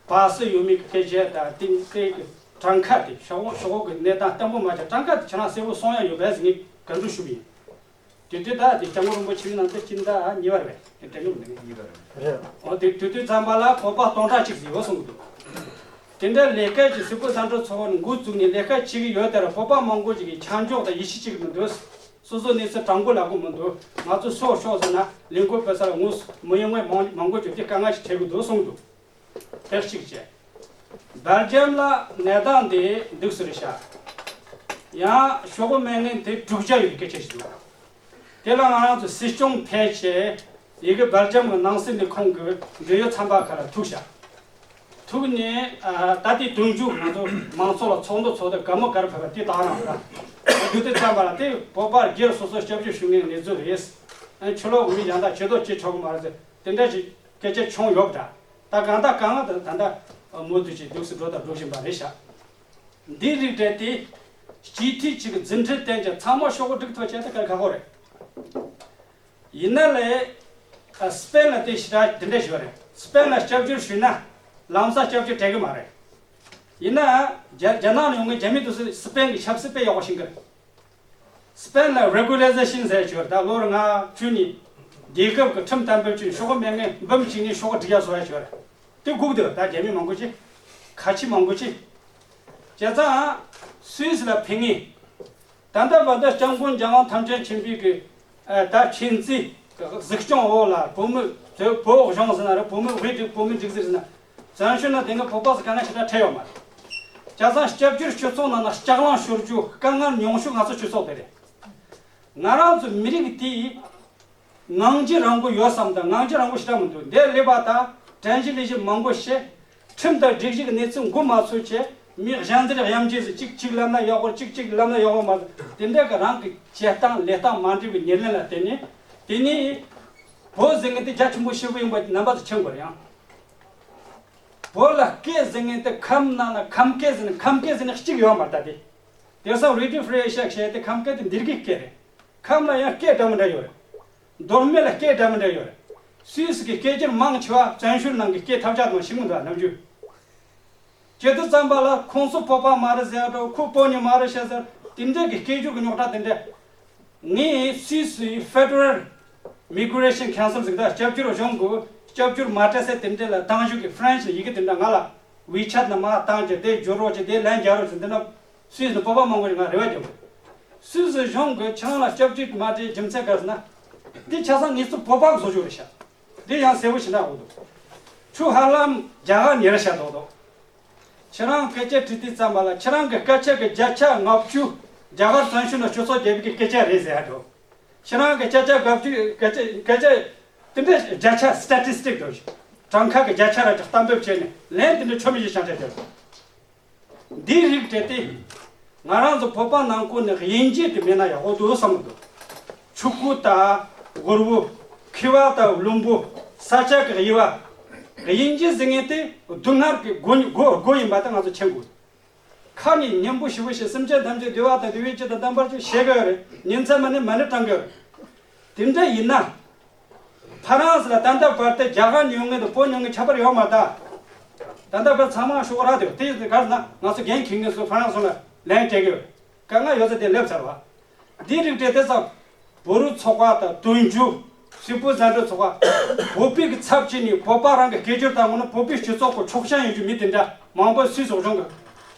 བར་སྲིད་ཡོད་མེད་ཀྱི་སྐད་ཆ་དང་། དེ་དེ་གྲངས་ཀ་དེ་ཤོག་ཤོག་གི་གནས་སྟངས་བརྟན་པོ་མ་ཆགས། གྲངས་ཀ་དེ་ཁྱེད་རང་གསལ་པོ་གསུང་ཡ་ཡོད་པས་ངས་དགའ་འབྲུ་ཞུ་གི་ཡིན། དེ་དུས་ད་དེ་སྐྱབས་མགོན་རིན་པོ་ཆེ་གི་ནང་དུ་སྤྱི་ཟླ་གཉིས་པ་རེད་པས། དེ་འདྲ་ཡོང་ནས་གཉིས་པ་རེད། འོ་དེ་དུས་དུས་ཙམ་པ་ལ་བོད་པ་སྟོང་ཕྲག་གཅིག་ཙམ་ཡོད་གསུང་གི་འདུག་དེ་འདྲ་ལས་ཀ་ཅིག་སིལ་བུ་བཟའ་འབྲུ་ཚོགས་པ་ནས་འགོ་བཙུགས་ནས་ལས་ཀ་བྱེད་ཀྱི་ཡོད་དེ་ལ། བོད་པ་མང་པོ་ཅིག་གིས་ཆ་འཇོག་དང་ཡིད་ཆེས་བྱེད་ཀྱི་མི་འདུག་སོ་སོ་གནས་ཚུལ་དྲང་པོ་ལབ་གི་མི་འདུག་ང་ཚོ་ཤོག་ཤོག་ཟེར་ན་ལས་འགུལ་སྤེལ་ས་ལ་ངོས་མི་ཡོང་བའི་མང་མང་པོ་ཅིག་དེ་དཀའ་ངལ་ཞིག་འཕྲད་ཀྱི་འདུག་གསུངས་འདུག་དེ་གཅིག་བྱས། སྦེལ་ཇམ་ལ་གནས་སྟངས་དེ་འདུག་སེ་རེད་ཤག་ཡང་ཤོག་བུ་མེད་མཁན་དེ་དྲུག་བརྒྱ་ཡོད་པའི་སྐད་ཆ་ཞིག་འདུག་དེ་ལ་ང་རང་ཚོ་སྲིད་སྐྱོང་ཕེབས་བྱས་ཡི་གེ་སྦེལ་ཇམ་གྱི་ནང་སྲིད་ལས་ཁུངས་ཀྱི་འབྲེལ་ཡོད་ཚན་པ་ཁག་ལ་ཐུག་ཤག་ཐུག་ནས་ཨ་ད་ལྟའི་དོན་རྒྱུགས་ང་ཚོ་མང་ཚོགས་ལ་ཚོགས་འདུ་ཚོགས་དུས་ག་མོ་ག་རེ་ཕེབས་པ་དེ་དག་རང་ར་དུས་དེ་ཙམ་པ་ལ་དེ་བོད་པ་སྒེར་སོ་སོ་སྐྱབས་བཅོལ་ཞུ་མཁན་གནས་ཚུལ་རེད། ཨ་ཕྱི་ལོགས་མི་གཞན་དག་ཇུས་གཏོགས་བྱེད་ཆོག་གི་མ་རེད་ཟེར། དེ་འདྲ་ཞིག་སྐད་ཆ་བྱུང་ཡོད་པ་འདྲ། ད་གང་ལྟར་གང་ལྟར་ད་ལྟ་ མུ་མཐུད་ཀྱིས་འདུག་སེ་འགྲོ་དང་འགྲོ་བཞིན་པ་རེད་ཤག་འདིའི་རིགས་བྲལ་ཏེ་སྤྱི་འཐུས་གཅིག་གི་རྫུ་འཕྲུལ་བསྟན་ཀྱང་ཚང་མ་ཤོག་གུ་སྒྲིག་ཐུབ་བྱས་ཏེ་དཀའ་ཁག་པོ་རེད། ཡིན་ན་ལས་ཨ་སི་པེན་ལ་དེ་ཞེ་དྲག་འདི་འདྲ་ཞིག་ཡོད་རེད། སི་པེན་ལ་སྐྱབས་བཅོལ་ཞུས་ན་ལམ་སང་སྐྱབས་བཅོལ་སྤྲད་གི་མ་རེད། ཡིན་ན་རྒྱ་རྒྱ་ནག་ནས་ཡོང་མཁན་རྒྱ་མི་དེ་ཚོས་སི་པེན་གྱི་ཆབ་སྲིད་དཔེ་ཡག་པོ་ཤེས་ཀྱི་རེད། སི་པེན་ལ་རེ་གུ་ལེ་ཟེ་ཤིན་ཟེར་ཡ་ཅིག་ཡོད་རེད། ད་ལོ་ལྔ་བཅུ་ནས་རྒྱལ་ཁབ་ཀྱི་ཁྲིམས་གཏན་འབེབས་བྱས་ནས་ཤོག་གུ་མེད་མཁན་འབུམ་གཅིག་ནས་ཤོག་གུ་སྒྲིག་ཡ་བཟོ་ཡ་ཅིག་ཡོད་རེད། དེ་སྒུག་འདུག་ད་རྒྱ་མི་མང་པོ་ཅིག་ཁ་ཆེ་མང་པོ་ཅིག་བྱས་ཙང་སུད་སི་ལ་ཕེབས་མཁན། ད་ལྟ་བར་དུ་སྐྱབས་མགོན་རྒྱལ་དབང་ཐམས་ཅད་མཁྱེན་པའི་གི་ཨ་ད་མཁྱེན་བརྩེ་གཟིགས་སྐྱོང་འོག་ལ་བོད་མི་བོད་བོད་གཞུང་ཟེར་ན་རེད། བོད་མི་དབུས་སྒྲིག་བོད་མི་སྒྲིག་འཛུགས་ཟེར་ན་བཙན་བྱོལ་ནང་དེ་སྔ་བོད་པ་ཚོ་དཀའ་ངལ་ཞེ་དྲག་འཕྲད་ཡོད་མ་རེད། བྱས་ཙང་སྐྱབས་བཅོལ་སྤྱི་ཚོགས་ནང་ན་ལྕགས་ལམ་ཤོར་རྒྱུ་དཀའ་ངལ་ཉུང་ཤོས་ང་ཚོ་སྤྱི་ཚོགས་དེ་རེད། ང་རང་ཚོ་མི་རིགས་དེའི་ངང་རྒྱུད་རིང་པོ་ཡོད་བསམ་དང་ངང་རྒྱུད་རིང་པོ་ཞེ་དྲག་མི་འདུག་འདིར་སླེབས་པ་དང་དྲན་གཞི་ལས་གཞི་མང་པོ་བཤད། ཁྲིམས་དང་སྒྲིག་གཞི་གི་གནས་ཚུལ་མགོ་མ་ཚོས་བྱས། མི་གཞན་འཛིན་གཡམ་རྒྱུ་ཟིག་གཅིག་གཅིག་ལབ་ན་ཡག་པོ་གཅིག་གཅིག་ལབ་ན་ཡག་པོ་མ་རེད། དེ་འདྲ་གི་རང་གི་བྱེད་སྟངས་ལས་སྟངས་མ་འགྲིག་པའི་ཉེར་ལེན་ལ་བརྟེན་ནས་དེ་ནས་བོད་ཟེར་མཁན་དེ་རྒྱ་ཆེན་པོ་ཞེ་པོ་ཡིན་པ་རྣམ་པ་ཚོ་མཁྱེན་དགོས་རེད་ཡང་། བོད་ལ་སྐད་ཟེར་མཁན་དེ་ཁམས་ནང་ན་ཁམས་སྐད་ཟེར་ན་ཁམས་སྐད་ཟེར་ན་གཅིག་ཡོད་མ་རེད་ད་དེ། དེང་སང་རེ་ཌི་ཡོ་ཧྥི་རི་ཨེ་ཤ་ཟེར་དེ་ཁམས་སྐད་དེ་འདིར་གི་སྐད་རེད། ཁམས་ལ་ཡང་སྐད་འདྲ་མི་འདྲ་ཡོད་རེད། མདོ་སྨད་ལ་སྐད་འདྲ་མི་འདྲ་ཡོད་རེད། སུད་སི་གི་སྐད་སྒྱུར་མང་ཆེ་བ་བཙན་བྱོལ་ནང་གི་སྐད་ཐབས་ཆག་དང་ཞིག་མི་འདུག་ནམ་རྒྱུན། སྤྱི་འཐུས་ཙམ་པ་ལ་ཁོང་ཚོ་བོད་པ་མ་རེད་ཟེར་ཡ་འདྲ་ཁོ་བོད་མི་མ་རེད་ཟེར་ཟེར་དེ་འདྲ་གི་སྐད་སྒྱུར་གི་རྙོག་དྲ་དེ་འདྲ། ངས་སུད་སིའི་Federal Migration Council ཟེར་གི་ད་སྐྱབས་བཅོལ་གཞུང་གི་སྐྱབས་བཅོལ་མ་སྤྲད་སའི་དེ་འདྲ་ལ་བཏང་ཞུ་གི་ཧྥ་རན་སི་ཡི་གེ་དེ་འདྲ་ང་ལ་WeChat ནང་མར་བཏང་རྒྱུ་དེ་བསྒྱུར་རོགས་བྱེད་དེ་ལན་རྒྱག་རོགས་བྱེད་འདི་འདྲ། སུད་སི་ནས་བོད་པ་མང་པོ་ཞིག་ང་རེ་བ་རྒྱབ་དགོས། སུད་སི་གཞུང་གིས་ཁྱེད་རང་ལ་སྐྱབས་བཅོལ་མ་སྤྲད་རྒྱུ་མཚན་ག་རེ་ཟེར་ན། འདི་ཆ་ཚང་ངེད་ཚོ་བོད་པ་གི་བཟོ་བཅོས་རེད་ཤག་འདི་ཡང་གསལ་པོ་ཞིག་ན་འོ་འདུག་ཁྱོད་ཧ་ལམ་རྒྱ་གར་ཉེ་ར་ཤག་འདུག་འདུག་ཁྱེད་རང་སྐད་ཆ་དྲི་དུས་ཙམ་པ་ལ་ཁྱེད་རང་གི་སྐད་ཆ་གི་བརྒྱ་ཆ་ལྔ་བཅུ་རྒྱ་གར་བཙན་བྱོལ་ནང་སྤྱི་ཚོགས་རྒྱ་བོད་ཀྱི་སྐད་ཆ་རེད་ཟེར་ཡ་འདུག་ཁྱེད་རང་གི་སྐད་ཆ་དགུ་བཅུ་སྐད་ཆ་སྐད་ཆ་དེ་འདྲ་བརྒྱ་ཆ་སི་ཊེ་ཊི་སི་ཊིག་འདུག་གྲངས་ཀ་གི་བརྒྱ་ཆ་ར་ཅིག་གཏན་འབེབས་བྱས་ནས་ལན་དེ་འདྲ་ཆོ་མེད་ཞིག་བྱང་ཆ་བརྒྱབ། འདིའི་རིགས་བྲལ་ཏེ། ང་རང་ཚོ་བོད་པ་ནང་ཁུལ་ནས་དབྱིན་ཇི་དེ་མེད་ན་ཡག་པོ་འདུག་བསམ་གི་འདུག་ཆུ་ཁུག་དང་གུར་བུ། མཁས་པ་དང་བླུན་པོ། ས་ཆ་གི་དབྱེ་བ། དབྱིན་ཇི་ཟེར་མཁན་དེ་སྡུག་བསྔལ་གྱི་སྒོ་སྒོ་སྒོ་ཡིན་པ་དེ་ང་ཚོ་མཁྱེན་དགོས། ཁ་ནས་སྙན་པོ་ཞེ་པོ་བཤད། སེམས་ཅན་ཐམས་ཅད་བདེ་བ་དང་བདེ་བའི་ཕྱིར་དང་བསྟན་པར་ཤོག་བཤད་གི་ཡོད་རེད། ཉིན་མཚན་མ་ནས་མ་ཎི་བགྲང་གི་ཡོད་རེད། དེ་འདྲ་ཡིན་ན། ཧྥ་རན་སི་ལ་ད་ལྟ་བར་དུ་རྒྱ་གར་ནས་ཡོང་མཁན་དང་བོད་ནས་ཡོང་མཁན་ཁྱད་པར་ཡོད་མ་རེད་ད། ད་ལྟ་བར་ཚང་མ་ཤོག་རག་དེ་དེ་ག་རེ་ན་ང་ཚོ་འགན་འཁྱེར་མཁན་ཚོ་ཧྥ་རན་སི་ལ་ལན་སྤྲད་གི་ཡོད། དཀའ་ངལ་ཡོད་ཚད་དེ་སླེབས་ཚར་བ། འདིའི་རིགས་དེ་དེ་ཙམ། བོད་རིགས་ཚོགས་པ་དང་དོན་གཅོད། སིལ་བུ་བཟའ་འབྲུ་ཚོགས་པ། བོད་པའི་གི་ཚབ་བྱས་ནས་བོད་པ་རང་གི་སྐད་སྒྱུར་དང་ངོ་ན་བོད་པའི་སྤྱི་ཚོགས་ཀྱི་ཕྱོགས་ཞེན་ཡོད་རྒྱུ་མི་དེ་འདྲ་མང་པོ་སུད་སི་གཞུང་གི་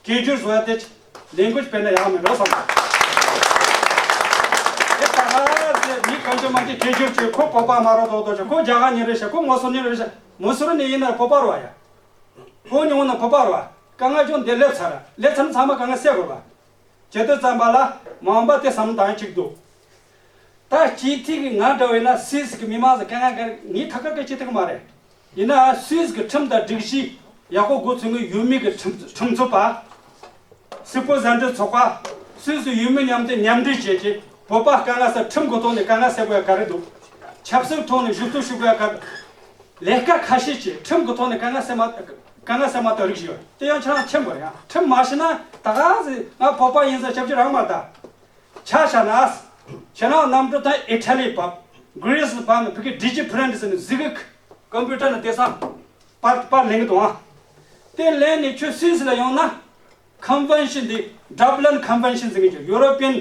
སྐད་སྒྱུར་བཟོ་ཡ་དེ་ལས་འགུལ་སྤེལ་ན་ཡག་མིན་འགྲོ་བསམ། དེ་ད་ག་ཚོད་མི་གང་བྱུང་མང་བྱུང་སྐད་སྒྱུར་བྱས། ཁོ་བོད་པ་མ་རེད་དོ་དོ་བྱས། ཁོ་རྒྱ་གར་ནས་རེད་ཤག་ཁོ་མོ་སོ་ནས་རེད་ཤག་མོ་སོ་ནས་ཡིན་ན་བོད་པ་རེད་བ་ཡ། ཁོ་ཉུང་ན་བོད་པ་རེད་བ། དཀའ་ངལ་ཅུང་འདི་སླེབས་ཚར། སླེབས་ཚར་ན་ཚང་མ་དཀའ་ངལ་སེལ་དགོས་བ། བྱེད་དུས་ཙམ་པ་ལ་མ་འོངས་པ་དེ་བསམ་བློ་བཏང་ཡ་གཅིག་འདུག་ད་སྤྱི་འཐུས་ཀྱི་ང་འདྲ་བས་ན་སུད་སི་གི་མི་མང་ཚོ་དཀའ་ངལ་ག་རེ། ངས་ཁ་ཁ་སྐད་ཆ་དྲི་གི་མ་རེད། ཡིན་ནའང་སུད་སི་གི་ཁྲིམས་དང་སྒྲིག་གཞི་ཡག་པོ་འགོ་ཚུགས་མཁན་ཡུལ་མི་གི་ཁྲིམས་ཁྲིམས་རྩོད་པ། སིལ་བུ་བཟའ་འབྲུ་ཚོགས་པ། སུད་སི་ཡུལ་མི་མཉམ་དུ་མཉམ་འབྲེལ་བྱས་ཏེ་བོད་པ་དཀའ་ངལ་སེལ། ཁྲིམས་ཀྱི་ཐོག་ནས་དཀའ་ངལ་སེལ་དགོས་ཡ་ག་རེ་འདུག་ཆབ་སྲིད་ཐོག་ནས་ཞུ་གཏུག་ཞུ་དགོས་ཡ་ག་རེ། ལས་ཀ་ཁ་ཤས་ཀྱིས་ཁྲིམས་ཀྱི་ཐོག་ནས་དཀའ་ངལ་སེལ་མ་དཀའ་ངལ་སེལ་མ་ཐུབ་རིགས་ཤིག་ཡོད། དེ་ཡང་ཁྱེད་རང་མཁྱེན་དགོས་རེད་ཡ། ཁྲིམས་མ་ཤེས་ན་ད་ག་ཟེ་ང་བོད་པ་ཡིན་ཟེར་ཞབས་ཕྱི་རག་མ་རེད་ད། ཆ་བཞག་ན། ཁྱེད་རང་གནམ་གྲུ་དང་ཨི་ཊ་ལི་བབས། གྷི་རི་སི་བབས་ནས་བོད་ཀྱི་ཌི་ཇི་པི་རིན་ཊི་ཟེར་ནས་གཟིགས་གི། ཀམ་པུ་ཊར་ནང་དེང་སང་པར་པར་ལེན་གི་འདུག་ཨང་། དེ་ལེན་ནས་ཁྱོད་སུད་སི་ལ་ཡོང་ན། ཁོན་ཝེན་ཤིན་འདི། ཌབ་ལིན་ཁོན་ཝེན་ཤིན་ཟེར་གི་ཡོད། ཡུ་རོ་པི་ཡན་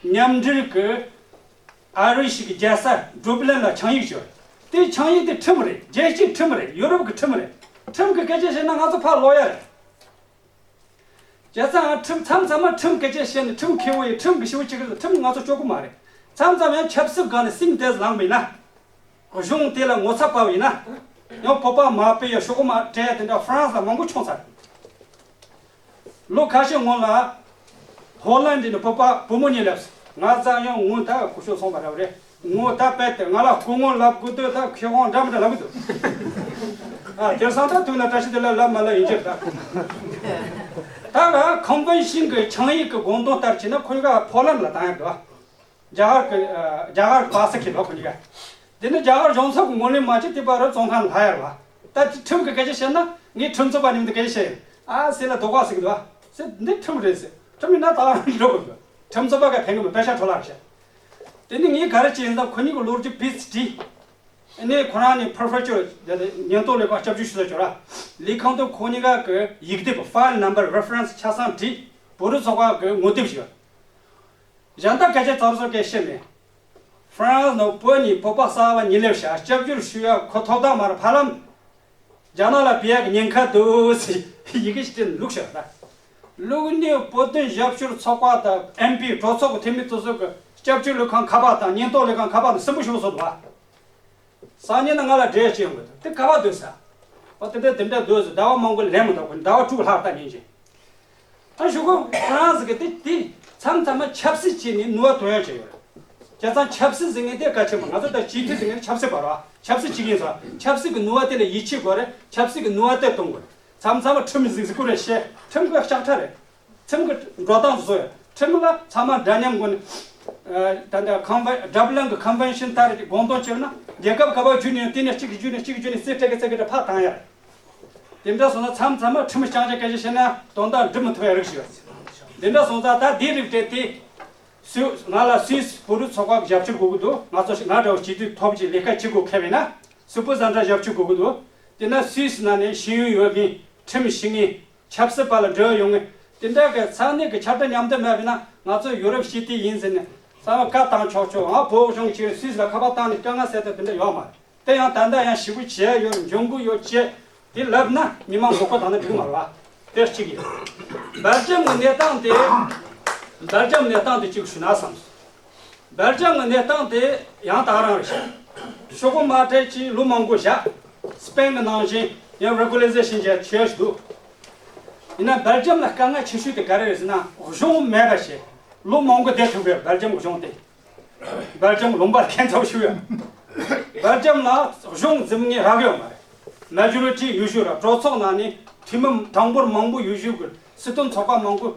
མཉམ་འབྲེལ་གི་ཨ་རི་ཞིག་གི་རྒྱལ་ས་ཌུབ་ལིན་ལ་ཆིངས་ཡིག་བཞག་དེ་ཆིངས་ཡིག་དེ་ཁྲིམས་རེད། རྒྱལ་སྤྱིའི་ཁྲིམས་རེད། ཡུ་རོབ་ཀྱི་ཁྲིམས་རེད། ཁྲིམས་ཀྱི་སྐད་ཆ་བཤད་ན་ང་ཚོ་ཕར་ལོག་ཡ་རེད། བྱས་ཙང་ཁྲིམས་མཚམས་མཚམས་མ་ཁྲིམས་སྐད་ཆ་བཤད་ནས་ཁྲིམས་མཁས་པོ་ཡིས་ཁྲིམས་ཀྱི་ཞིབ་པོ་བྱེད་ཀྱི་རེད། ཁྲིམས་ང་ཚོ་སྐྱོ་གི་མ་རེད། མཚམས་མཚམས་ཡང་ཆབ་སྲིད་སྒང་ནས་སེམས་དེ་ལངས་པ་ཡིན་ན། གཞུང་དེ་ལ་ངོ་ཚ་བབས་ཡིན་ན། ཡང་བོད་པ་མ་སྤེལ་ཡ་ཤོག་གུ་མ་སྤྲད་ཡ་དེ་འདྲ་ཧྥ་རན་སི་ལ་མང་པོ་བྱུང་ཚར། ལོ་ཁ་ཤས་སྔོན་ལ་ཧོ་ལན་ཌི་ནས་བོད་པ་བུ་མོ་གཉིས་སླེབས་སོང་། ང་ཚོ་ཡང་ངོ་ད་སྐུ་ཞབས་སོང་བ་རབ་རེད། ངོ་ད་དཔེ་དེ་ང་ལ་སྐུ་ངོ་ལབ་དགོས་དུས་ད་མཁས་དབང་འདྲ་མི་འདྲ་ལབ་གི་འདུག་ཨ་དེང་སང་ད་ཐུག་ན་བཀྲ་ཤིས་བདེ་ལེགས་ལབ་མ་ལབ་ཡིན་གྱི་རེད་ད། ད་ང་ཁོང་ཝེན་ཤིན་གྱི་ཆིངས་ཡིག་གི་དགོངས་དོན་ལྟར་བྱས་ན་ཁོ་གཉིས་ཀ་ཕོ་ལན་ལ་བཏང་ཡག་འདུག་རྒྱ་གར་གྱི་ཨ་རྒྱ་གར་པ་སེ་ཁི་ལོ་ཁོ་གཉིས་ཀ། དེ་ནི་རྒྱ་གར་གཞུང་ཚབ་ཀྱི་ངོས་ལེན་མ་བྱས་དེ་བར་བཙོན་ཁང་ལ་ལྷག་ཡོད་རེད་བ། ད་ཁྲིམས་ཀྱི་སྐད་ཆ་བཤད་ན་ངས་ཁྲིམས་རྩོད་པ་ནས་འདི་སྐད་ཆ་བཤད་ཡིན། ཨ་སེ་ལ་རྡོག་པ་ཟིག་འདུག་ཨ། སེ་འདི་ཁྲིམས་རེད་ཟེར། ཁྲིམས་ཡིན་ན་ད་འགྲོ་དགོས་འདུག་ཁྲིམས་རྩོད་པ་ག་ཕན་གི་མི་པེ་ཤ་འཕྲོ་བརླག་བྱ། དེ་ནི་ངས་ག་རེ་བྱས་ཡིན་ཙང་ཁོ་གཉིས་ཀྱི་ལོ་རྒྱུས་ཕིས་བྲིས། ཨ་ནི་ཁོ་རང་ནི་ཕར་ཕར་ཅོ་ཉེན་རྟོག་ལས་ཁང་སྐྱབས་བཅོལ་ཞུ་ས་ཅོ་ར། ལས་ཁང་དུ་ཁོ་གཉིས་ཀ་གི་ཡིག་དེབ་ཕའིལ་ནམ་བར་རེ་ཕ་རེན་སི་ཆ་ཚང་བྲིས། བོད་རིགས་ཚོགས་པ་གི་ངོ་དེབ་ཞིག་གཞན་དག་སྐད་ཆ་ཙམ་བཟོ་སྐད་བཤད་མེད། ཧྥ་རན་སི་ནང་བོད་ནས་བོད་པ་གསར་པ་ཉིན་ལེབ་བྱ་སྐྱབས་བཅོལ་ཞུ་ཡ་ཁོ་ཐོབ་ཐང་མ་རེད། ཧ་ལམ་རྒྱ་ནག་ལ་བེད་ཡག་གི་ཉེན་ཁ་འདུག་ཟེར་ཡི་གེ་ཞིག་བྲིས་བླུགས་བཞག་ད། བླུགས་ནས་བོད་དོན་ཞབས་ཞུ་ཚོགས་པ་དང་ཨེམ་པི་གྲོས་ཚོགས་ཀྱི་འཐུས་མི་དེ་ཚོ་གི་སྐྱབས་བཅོལ་ལས་ཁང་ཁ་པར་དང་ཉེན་རྟོག་ལས་ཁང་ཁ་པར་དང་སྲིན་པོ་ཞུ་བཟོ་འདུག་བ། སང་ཉིན་ན་ང་ལ་འབྲེལ་བྱེད་ཡོང་གི་འདུག་དེ་ག་བ་སྡོད་ས། ཨ་དེ་འདྲ་དེ་འདྲ་སྡོད་ཟེར་ཟླ་བ་མང་པོ་ལན་མི་འདུག་ཟླ་བ་དྲུག་ལྷག་ལྟ་ཉན་ཅིང་། ཨ་ཞུ་གོ་ཧྥ་རན་སི་གི་དེ་དེ་མཚམས་མཚམས་མ་ཆབ་སྲིད་བྱས་ནས་ནུས་པ་ཐོན་ཡ་བྱས་ཡོད་རེད། བྱས་ཙང་ཆབ་སྲིད་ཟེར་མཁན་དེ་གལ་ཆེན་པོ། ང་ཚོ་ད་སྤྱི་འཐུས་ཟེར་མཁན་ཆབ་སྲིད་པ་རེད་བ། ཆབ་སྲིད་བྱེད་ཀྱི་ཡིན་ཟེར། ཆབ་སྲིད་ཀྱི་ནུས་པ་དེ་ལ་ཡིད་ཆེས་དགོས་རེད། ཆབ་སྲིད་ཀྱི་ནུས་པ་དེ་གཏོང་དགོས་རེད། མཚམས་མཚམས་མ་ཁྲིམས་ཟིག་ཟིག་པོ་རེད་བཤད། ཁྲིམས་ཀྱི་ལྕགས་ཁྲ་རེད། ཁྲིམས་ཀྱི་འགྲོ་སྟངས་བཟོ་ཡ། ཁྲིམས་ལ་ཚང་མ་འདྲ་མཉམ་སྒོ་ནས། ཨ་ད་ལྟ་ཁང་བན་ཌབ་ལིན་གྱི་ཁོན་ཝེན་ཤན་ལྟར་གྱི་དགོངས་དོན་བྱས་ན་རྒྱལ་ཁབ་ག་བ་བརྒྱུད་ནས་དེ་ནས་གཅིག་གིས་བརྒྱུད་ནས་གཅིག་གིས་བརྒྱུད་ནས་རྩེ་སྤྲད་གི་རྩེ་གི་རེ་ཕར་བཏང་ཡ། དེ་འདྲ་སོང་ན་མཚམས་མཚམས་མ་ཁྲིམས་རྐྱང་རྐྱང་སྐད་ཆ་བཤད་ན་དོན་དག་འགྲུབ་མི་ཐུབ་ཡ་རིགས་ཤིག་ཡོད། དེ་འདྲ་སོང་ཙང་ད་དེའི་རིགས་སྤྲད་དེ། སུ་ང་ལ་སུད་སི་བོད་རིགས་ཚོགས་པ་གི་ཞབས་ཞུ་དགོས་ཀྱི་འདུག་ང་ཚོ་ང་འདྲ་བོ་སྤྱི་འཐུས་ཐོབ་ཀྱི་ལས་ཀ་བྱེད་དགོས་ཁེལ་བས་ན་སུ་པོ་ཟ་འདྲ་ཞབས་ཞུ་དགོས་ཀྱི་འདུག་དེ་ན་སུད་སི་ནང་ནས་ཤེས་ཡོན་ཡོད་མཁན་ཁྲིམས་ཤེས་མཁན། ཆབ་སྲིད་པ་ལ་འབྲེལ་བ་ཡོང་ངེས། དེ་འདྲ་གི་ས་གནས་ཀྱི་ཁྱབ་བརྡལ་མཉམ་འདེགས་མེད་པ་ན་ང་ཚོ་ཡུ་རོབ་སྤྱི་འཐུས་ཡིན་ཟེར་ནས་ས་བ་བཀའ་བཏང་ཆོག་ཆོག་ང་བོད་གཞུང་གིས་སུད་སི་ལ་ཁ་པར་བཏང་ནས་དཀའ་ངལ་སེལ་ཐབས་དེ་འདྲ་ཡོད་མ་རེད། དེ་ཡང་ད་ལྟ་ཡང་ཞེ་པོ་བྱས་ཡོད་འཇོན་གི་ཡོད་ཅེས་དེ་ལབ་ན་མི་མང་མགོ་སྐོར་བཏང་ན་འགྲིག་མ་རེད་བ། དེ་གཅིག་ཡིན། སྦེལ་ཇམ་གྱི་གནས་སྟངས་དེ། སྦེལ་ཇམ་གནས་སྟངས་དེ་གཅིག་ཞུ་ན་བསམ་སོང་། སྦེལ་ཇམ་གྱི་གནས་སྟངས་དེ་ཡང་དག་རང་རེད་ཤག་ཤོག་གུ་མ་སྤྲད་ཀྱི་ལོ་མང་པོ་བཞག་སི་པེན་གྱི་ནང་བཞིན་ཡང་རེ་གུ་ལེ་ཟེ་ཤན་བྱས་བྱས་འདུག་ཡིན་ན་སྦེལ་ཇམ་ལ་དཀའ་ངལ་ཆེ་ཤོས་དེ་ག་རེ་རེད་ཟེར་ན་གཞུང་མེད་པ་བྱས་ལོ་མང་པོ་བསྡད་ཐུབ་པའི་སྦེལ་ཇམ་གྱི་གཞུང་དེ། སྦེལ་ཇམ་ལུང་པར་ཁྱད་མཚར་ཞུ་ཡ། སྦེལ་ཇམ་ལ་གཞུང་འཛིན་མཁན་རག་ཡོད་མ་རེད། མེ་ཇོ་རི་ཊི་ཡོད་ཤོས་ར་གྲོས་ཚོགས་ནང་ནས་འཐུས་མི་གྲངས་འབོར་མང་པོ་ཡོད་ཤོས་ཀྱི་སྲིད་དོན་ཚོགས་པ་མང་པོ་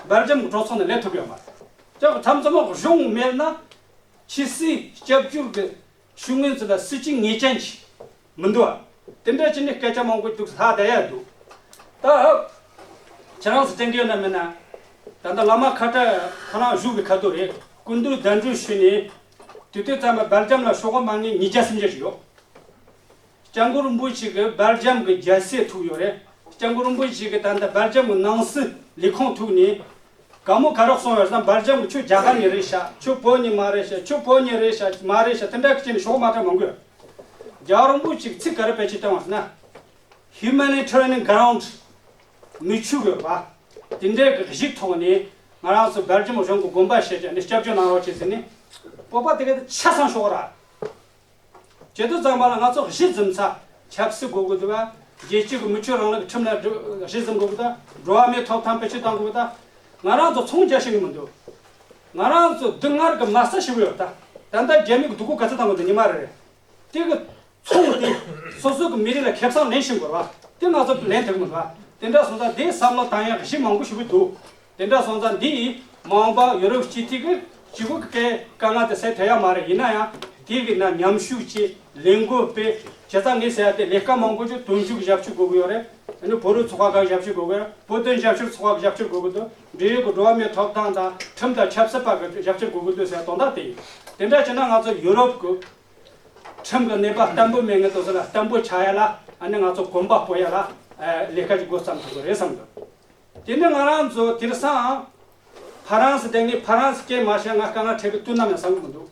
སྦེལ་ཇམ་གྱི་གྲོས་ཚོགས་ནང་སླེབས་ཐུབ་ཡོད་མ་རེད། ཀྱང་མཚམས་མཚམས་གཞུང་མེད་ན་ཕྱི་སྲིད་སྐྱབས་བཅོལ་གྱི་ཤུགས་ངན་ཚོ་ལ་སྲིད་ཇུས་ངེས་ཅན་ཞིག་མི་འདུག་ཨ། དེ་འདྲ་བྱས་ནས་སྐད་ཆ་མང་པོ་འདུག་ལྷག་བསྡད་ཡ་འདུག་ད་ཁྱེད་རང་ཚོ་དྲན་གྱི་ཡོད་ན་མིན་ན། ད་ལྟ་བླ་མ་ཁ་བྲལ་ཁོ་རང་བཞུགས་པའི་ཁ་ཐུག་རེད། སྐུ་མདུན་གདན་འདྲེན་ཞུས་ནས། དུས་དུས་ཙམ་པ་སྦེལ་ཇམ་ལ་ཤོག་གུ་མ་ངེས་ཉིས་བརྒྱ་སུམ་བརྒྱ་ཞིག་ཡོད། སྐྱབས་མགོན་རིན་པོ་ཆེ་གི་སྦེལ་ཇམ་གི་རྒྱལ་སྲས་ཐུག་ཡོད་རེད། སྐྱབས་མགོན་རིན་པོ་ཆེ་གི་ད་ལྟ་སྦེལ་ཇམ་གི་ནང་སྲིད་ལས་ཁུངས་ཐུག་ནས། དགའ་མོ་ག་རེ་གསུངས་ཡོད་ཟེར་ན་སྦེལ་ཇམ་གི་ཁྱོད་རྒྱ་གར་ནས་རེད་ཤག་ཁྱོད་བོད་ནས་མ་རེད་ཤག་ཁྱོད་བོད་ནས་རེད་ཤག་མ་རེད་ཤག་དེ་འདྲ་གི་ཅི་ནས་ཤོག་མ་སྤྲད་མང་པོ་ཡོད། རྒྱལ་བ་རིན་པོ་ཆེ་གི་ཚིག་ག་རེ་བེད་སྤྱོད་བཏང་བ་ཟེར་ན། Humanitarian ground མི་ཆོས་ཡོད་པ། དེ་འདྲའི་གི་གཞི་ཐོག་ནས་ང་རང་ཚོ་སྦེལ་ཇམ་གཞུང་གི་དགོན་པ་བཤད་ཀྱང་ནི་སྐྱབས་བཅོལ་གནང་རོགས་བྱེད་ཟེར་ནས། སྤོབས་པ་དེ་ག་དེ་ཆ་ཚང་ཤོག་ར། བྱེད་དུས་ཙམ་པ་ལ་ང་ཚོ་གཞི་འཛིན་ས་ཆབ་སྲིད་དགོས་ཀྱི་འདུག་བ། རྒྱལ་སྤྱི་གི་མི་ཆོས་རིང་ལུགས་ཁྲིམས་ལ་གཞི་འཛིན་དགོས་ཀྱི་འདུག་འགྲོ་བ་མིའི་ཐོབ་ཐང་བེད་སྤྱོད་གཏོང་དགོས་ཀྱི་འདུག་ང་རང་ཚོ་ཚོང་རྒྱག་ཤེས་ཀྱི་མི་འདུག་ང་རང་ཚོ་སྡུག་བསྔལ་གྱི་མ་རྩ་ཞིག་ཡོད་ད། ད་ལྟ་རྒྱ་མི་གི་སྡུག་གུ་ག་ཚོད་བཏང་གི་འདུག་ཉི་མ་རེ་རེ། དེ་གི་ཚོང་དེ་སོ་སོ་གི་མི་རིགས་ལ་ཁེ་བཟང་ལེན་བཞིན་དགོས་ར། དེ་ང་ཚོ་ལེན་ཐུབ་མི་འདུག་དེ་འདྲ་སོང་ཙང་དེ་བསམ་བློ་བཏང་ཡག་གཞི་མང་པོ་ཞིག་འདུག་དེ་འདྲ་སོང་ཙང་འདི་ཡིས་མ་འོངས་པ་ཡུ་རོབ་སྤྱི་འཐུས་ཀྱི་ཇི་གུ་གི་དཀའ་ངལ་དེ་སེལ་ཐུབ་ཡག་མ་རེད། ཡིན་ན་ཡང་དེ་གི་ན་མཉམ་ཞུགས་བྱེད་ལས་འགུལ་སྤེལ་བྱས་ཙང་ངས་ཟེར་ཡ་དེ་ལས་ཀ་མང་པོ་ཅིག་དོན་གཅོད་ཀྱི་ཞབས་ཞུ་དགོས་ཀྱི་ཡོད་རེད། ཨ་ནི་བོད་རིགས་ཚོགས་པ་ཁག་ཞབས་ཞུ་དགོས་ཀྱི་རེད། བོད་དོན་ཞབས་ཞུ་ཚོགས་པ་ཞབས་ཞུ་དགོས་ཀྱི་འདུག་འབྲེལ་ཡོད་ཀྱི་འགྲོ་བ་མིའི་ཐོབ་ཐང་དང་ཁྲིམས་དང་ཆབ་སྲིད་པ་གི་ཞབས་ཞུ་དགོས་ཀྱི་འདུག་ཟེར་དོན་དག་དེ་ཡིན། དེ་འདྲ་བྱས་ན་ང་ཚོ་ཡུ་རོབ་ཀྱི་ཁྲིམས་ཀྱི་གནས་བབ་བརྟན་པོ་མེད་མཁན་དེ་ཚོ་ལ་བརྟན་པོ་ཆགས་ཡ་ལ། ཨ་ནི་ང་ཚོ་གོམ་པ་སྤོ་ཡ་ལ་ལས་ཀ་ཅིག་འགོ་བརྩམས་ཐུབ་ཀྱི་རེད་བསམ་འདུག་དེ་ནི་ང་རང་ཚོ་དེང་སང་ཕ་རན་སི་བསྡད་ནས་ཕ་རན་སི་སྐད་མ་བཤད་ང་དཀའ་ངལ་འཕྲད་ཀྱི་དུས་ནམ་ཡང་བསམ་གྱི་མི་འདུག་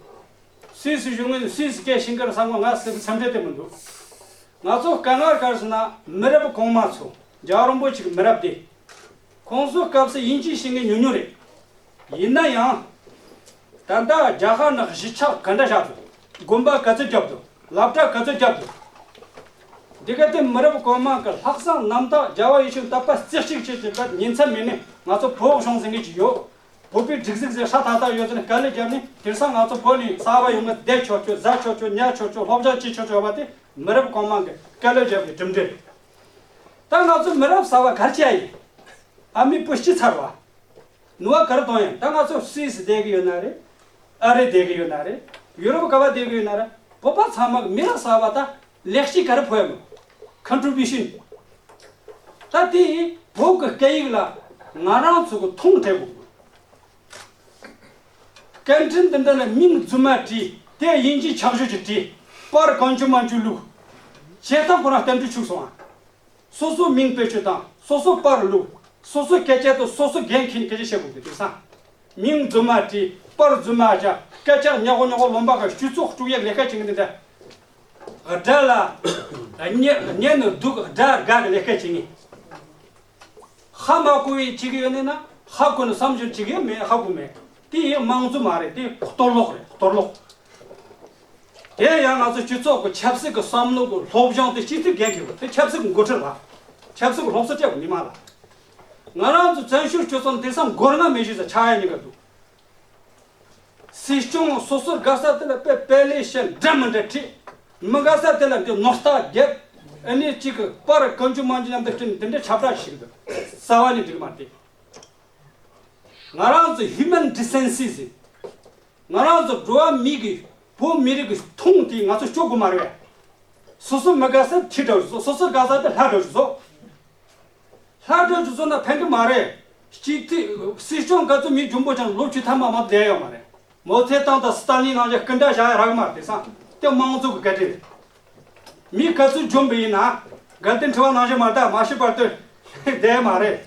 སུད་སི་བཞུགས་མཁན་སུད་སི་སྐད་ཤེས་ཀྱི་རེད་བསམ་གྱི་ང་སེམས་ཁྲལ་དེ་མི་འདུག་ང་ཚོ་དཀའ་ངལ་ག་རེ་ཟེར་ན་མི་རབས་གོང་མ་ཚོ་རྒྱལ་བ་རིན་པོ་ཆེ་གི་མི་རབས་དེ། ཁོང་ཚོའི་སྐབས་སུ་དབྱིན་ཇི་ཤེས་མཁན་ཉུང་ཉུང་རེད། ཡིན་ན་ཡང་། ད་ལྟ་རྒྱ་གར་ནང་གཞིས་ཆགས་ག་འདྲ་བཞག་འདུག་དགོན་པ་ག་ཚོད་བརྒྱབ་འདུག་སློབ་གྲྭ་ག་ཚོད་བརྒྱབ་འདུག་འདི་ག་དེ་མི་རབས་གོང་མ་གི་ལྷག་བསམ་རྣམ་དག་རྒྱལ་བ་ཡིད་བཞིན་དག་པ་རྩེ་གཅིག་བྱེད་ཀྱི་བར་ཉིན་མཚན་མེད་ནས་ང་ཚོ་བོད་གཞུང་ཟེར་མཁན་ཅིག་ཡོད། བོད་པའི་སྒྲིག་འཛུགས་ཟེར་ཧྲ་ཐག་ཐག་ཡོད་ཚད་ནས་དཀའ་ལས་བརྒྱབ་ནས་དེང་སང་ང་ཚོ་བོད་ནས་གསར་པ་ཡོང་གི་བསྡད་ཆོག་ཆོག་ཟ་ཆོག་ཆོག་ཉལ་ཆོག་ཆོག་སློབ་སྦྱོང་བྱེད་ཆོག་ཆོག་པ་དེ་མི་རབས་གོང་མ་གི་དཀའ་ལས་བརྒྱབ་པའི་གྲུབ་འབྲས་རེད། ད་ང་ཚོ་མི་རབས་གསར་པ་ག་རེ་བྱས་ཡིན། ཨ་མའི་བུ་སྐྱིད་ཚར་བ། ནུ་བ་ག་རེ་གཏོང་ཡིན། ད་ང་ཚོ་སུད་སི་བསྡད་གི་ཡོད་ན་རེད། ཨ་རི་བསྡད་གི་ཡོད་ན་རེད། ཡུ་རོབ་ག་བ་བསྡད་གི་ཡོད་ན་རེད། བོད་པ་ཚང་མ་གི་མི་རབས་གསར་པ་ད་ལེགས་སྐྱེས་ག་རེ་ཕོག་ཡོད་མོད། contribution། ད་དེ་བོད་ཀྱི་སྐད་ཡིག་ལ་ང་རང་ཚོ་གི་མཐོང་སྤྲད་དགོས། སྐད་འཕྲིན་འདི་འདྲ་ལ་མིང་རྫུན་མ་བྲིས། དེ་དབྱིན་ཇིའི་ཆག་ཤོས་ཅིག་བྲིས། པར་གང་བྱུང་མང་བྱུང་བླུགས། བྱེད་སྟངས་ཁོ་རང་བསྟན་འགྲོ་ཆུག་སོང་ཨ། སོ་སོའི་མིང་བེད་སྤྱོད་བཏང་། སོ་སོའི་པར་བླུགས། སོ་སོའི་སྐད་ཆ་དང་སོ་སོའི་འགན་འཁྱེར་ནས་སྐད་ཆ་བཤད་དགོས་འདུག་དེང་སང་། མིང་རྫུན་མ་བྲིས། པར་རྫུན་མ་བཞག་སྐད་ཆ་ཉག་གོ་ཉག་གོ་ལོན་པ་ག་སྤྱི་ཚོགས་དཀྲུག་ཡག་ལས་ཀ་བྱེད་མཁན་འདི་འདྲ། དགྲ་ལ་གཉེན་གཉེན་ནི་སྡུག་དགྲ་དགའ་གི་ལས་ཀ་བྱེད་མཁན། ཧ་མ་གོ་བའི་ཅིག་ཡོད་ནས་ན་ཧ་གོ་ནས་བསམ་བཞིན་ཅིག་ཡོད་མེད་ཧ་གོ་མེད། དེ་ཡི་དམངས་གཙོ་མ་རེད། དེ་གཏོར་བརླག་རེད། གཏོར་བརླག་དེ་ཡང་ང་ཚོ་སྤྱི་ཚོགས་ཀྱི་ཆབ་སྲིད་ཀྱི་བསམ་བློ་གི་སློབ་སྦྱོང་དེ་སྤྱི་འཐུས་འགན་འཁྱེར་བ་དེ་ཆབ་སྲིད་ཀྱི་འགོ་ཁྲིད་པ། ཆབ་སྲིད་ཀྱི་སློབ་གསོ་སྤྲད་པ་མི་མང་ལ། ང་རང་ཚོ་བཙན་བྱོལ་སྤྱི་ཚོགས་ནང་དེང་སང་མགོ་རྔ་མེད་ཞིག་ས་ཆགས་ཡ་ཉེན་ཁ་འདུག་སྲིད་སྐྱོང་སོ་སོར་དགའ་ས་དེ་ལ་དཔེ་དཔེ་ལེགས་བཤད་འདྲ་མི་འདྲ་བྲིས། མི་དགའ་ས་དེ་ལ་འདི་ནོར་རྟགས་བརྒྱབ། ཨ་ནི་གཅིག་གི་པར་གང་བྱུང་མང་བྱུང་མཉམ་དུ་བསྐྲུན། དེ་འདྲའི་ཁྱབ་བསྒྲགས་ཞིག་འདུག་རྩ་བ་ནས་འགྲིག་མ་རེད། ང་རང་ཚོ་human decency ཟེར། ང་རང་ཚོ་འགྲོ་བ་མི་གི་བོད་མི་རིགས་ཀྱི་མཐོང་དེ་ང་ཚོ་སྐྱོ་དགོས་མ་རེད། སོ་སོ་མི་དགའ་ས་ཁྲི་འདྲ་བོ་བཟོ། སོ་སོ་དགའ་ས་དེ་ལྷ་འདྲ་བོ་བཟོ། ལྷ་འདྲ་བོ་བཟོ་ན་ཕན་གི་མ་རེད། སྤྱི་འཐུས་སྲིད་སྐྱོང་ག་ཚོད་མི་འཇོན་པོ་ཅང་ལོ་བཅུ་ཐམ་པ་མ་བསྡད་ཡོད་མ་རེད། མའོ་ཙེ་ཏུང་དང་སི་ཏཱ་ལིན་ནང་བཞིན་སྐུ་འདྲ་བཞག་ཡ་རག་གི་མ་རེད། དེང་སང་དེ་དམངས་གཙོ་གི་བཀའ་དྲིན་རེད། མི་ག་ཚོད་འཇོན་པ་ཡིན་ན་གལ་ཏེ་དྲི་བ་ནང་བཞིན་མ་བལྟ་མ་ཤེས་པར་ལྟོས་བསྡད་མ་རེད།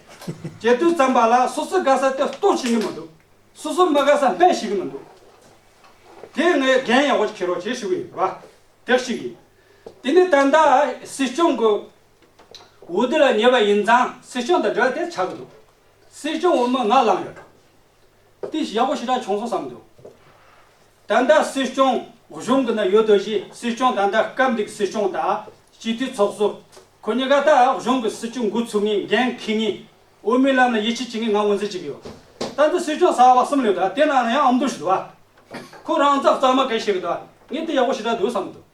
བྱེད་དུས་ཙམ་པ་ལ་སོ་སོ་དགའ་ས་དེ་ལྟོ་བྱེད་གི་མི་འདུག་སོ་སོ་མི་དགའ་ས་དཔེ་བྱེད་གི་མི་འདུག་དེ་ངས་འགན་ཡག་པོ་ཁྱེར་རོགས་བྱེད་ཞུ་གི་ཡིན་ར། དེ་གཅིག་ཡིན། དེ་ནས་ད་ལྟ་སྲིད་སྐྱོང་གི་འོས་བསྡུ་ལ་ཉེ་བ་ཡིན་ཙང་སྲིད་སྐྱོང་དང་འབྲེལ་བ་དེ་ཆགས་གི་འདུག་སྲིད་སྐྱོང་འོས་མི་ལྔ་བླངས་ཡོད། དེ་ཡག་པོ་ཞེ་དྲག་བྱུང་སོང་བསམ་འདུག་ད་ལྟ་སྲིད་སྐྱོང་གཞུང་གི་ནང་ཡོད་དོ་ཞེས། སྲིད་སྐྱོང་ད་ལྟ་སྐབས་འདིའི་སྲིད་སྐྱོང་དང་སྤྱི་འཐུས་ཚོགས་གཙོ། ཁོ་གཉིས་ཀ་ད་གཞུང་གི་སྲིད་སྐྱོང་འགོ་ཚུགས་ངེས། འགན་འཁྱེར་ངེས། འོས་མིའི་ལམ་ལ་ཡིད་ཆེས་བྱེད་ངེས། ང་ངོས་འཛིན་བྱེད་ཀྱི་ཡོད། ད་ལྟ་སྲིད་སྐྱོང་གསར་པ་གསུམ་སླེབས་འདུག་དེ་ནང་ནས་ཡང་ཨ་མདོ་ཞིག་འདུག་བ། ཁོ་རང་ཚགས་གཙང་མ་གལ་ཤེས་ཀྱི་འདུག་ངས་དེ་ཡག་པོ་ཞེ་དྲག་འདུག་བསམ་གྱི་འདུག་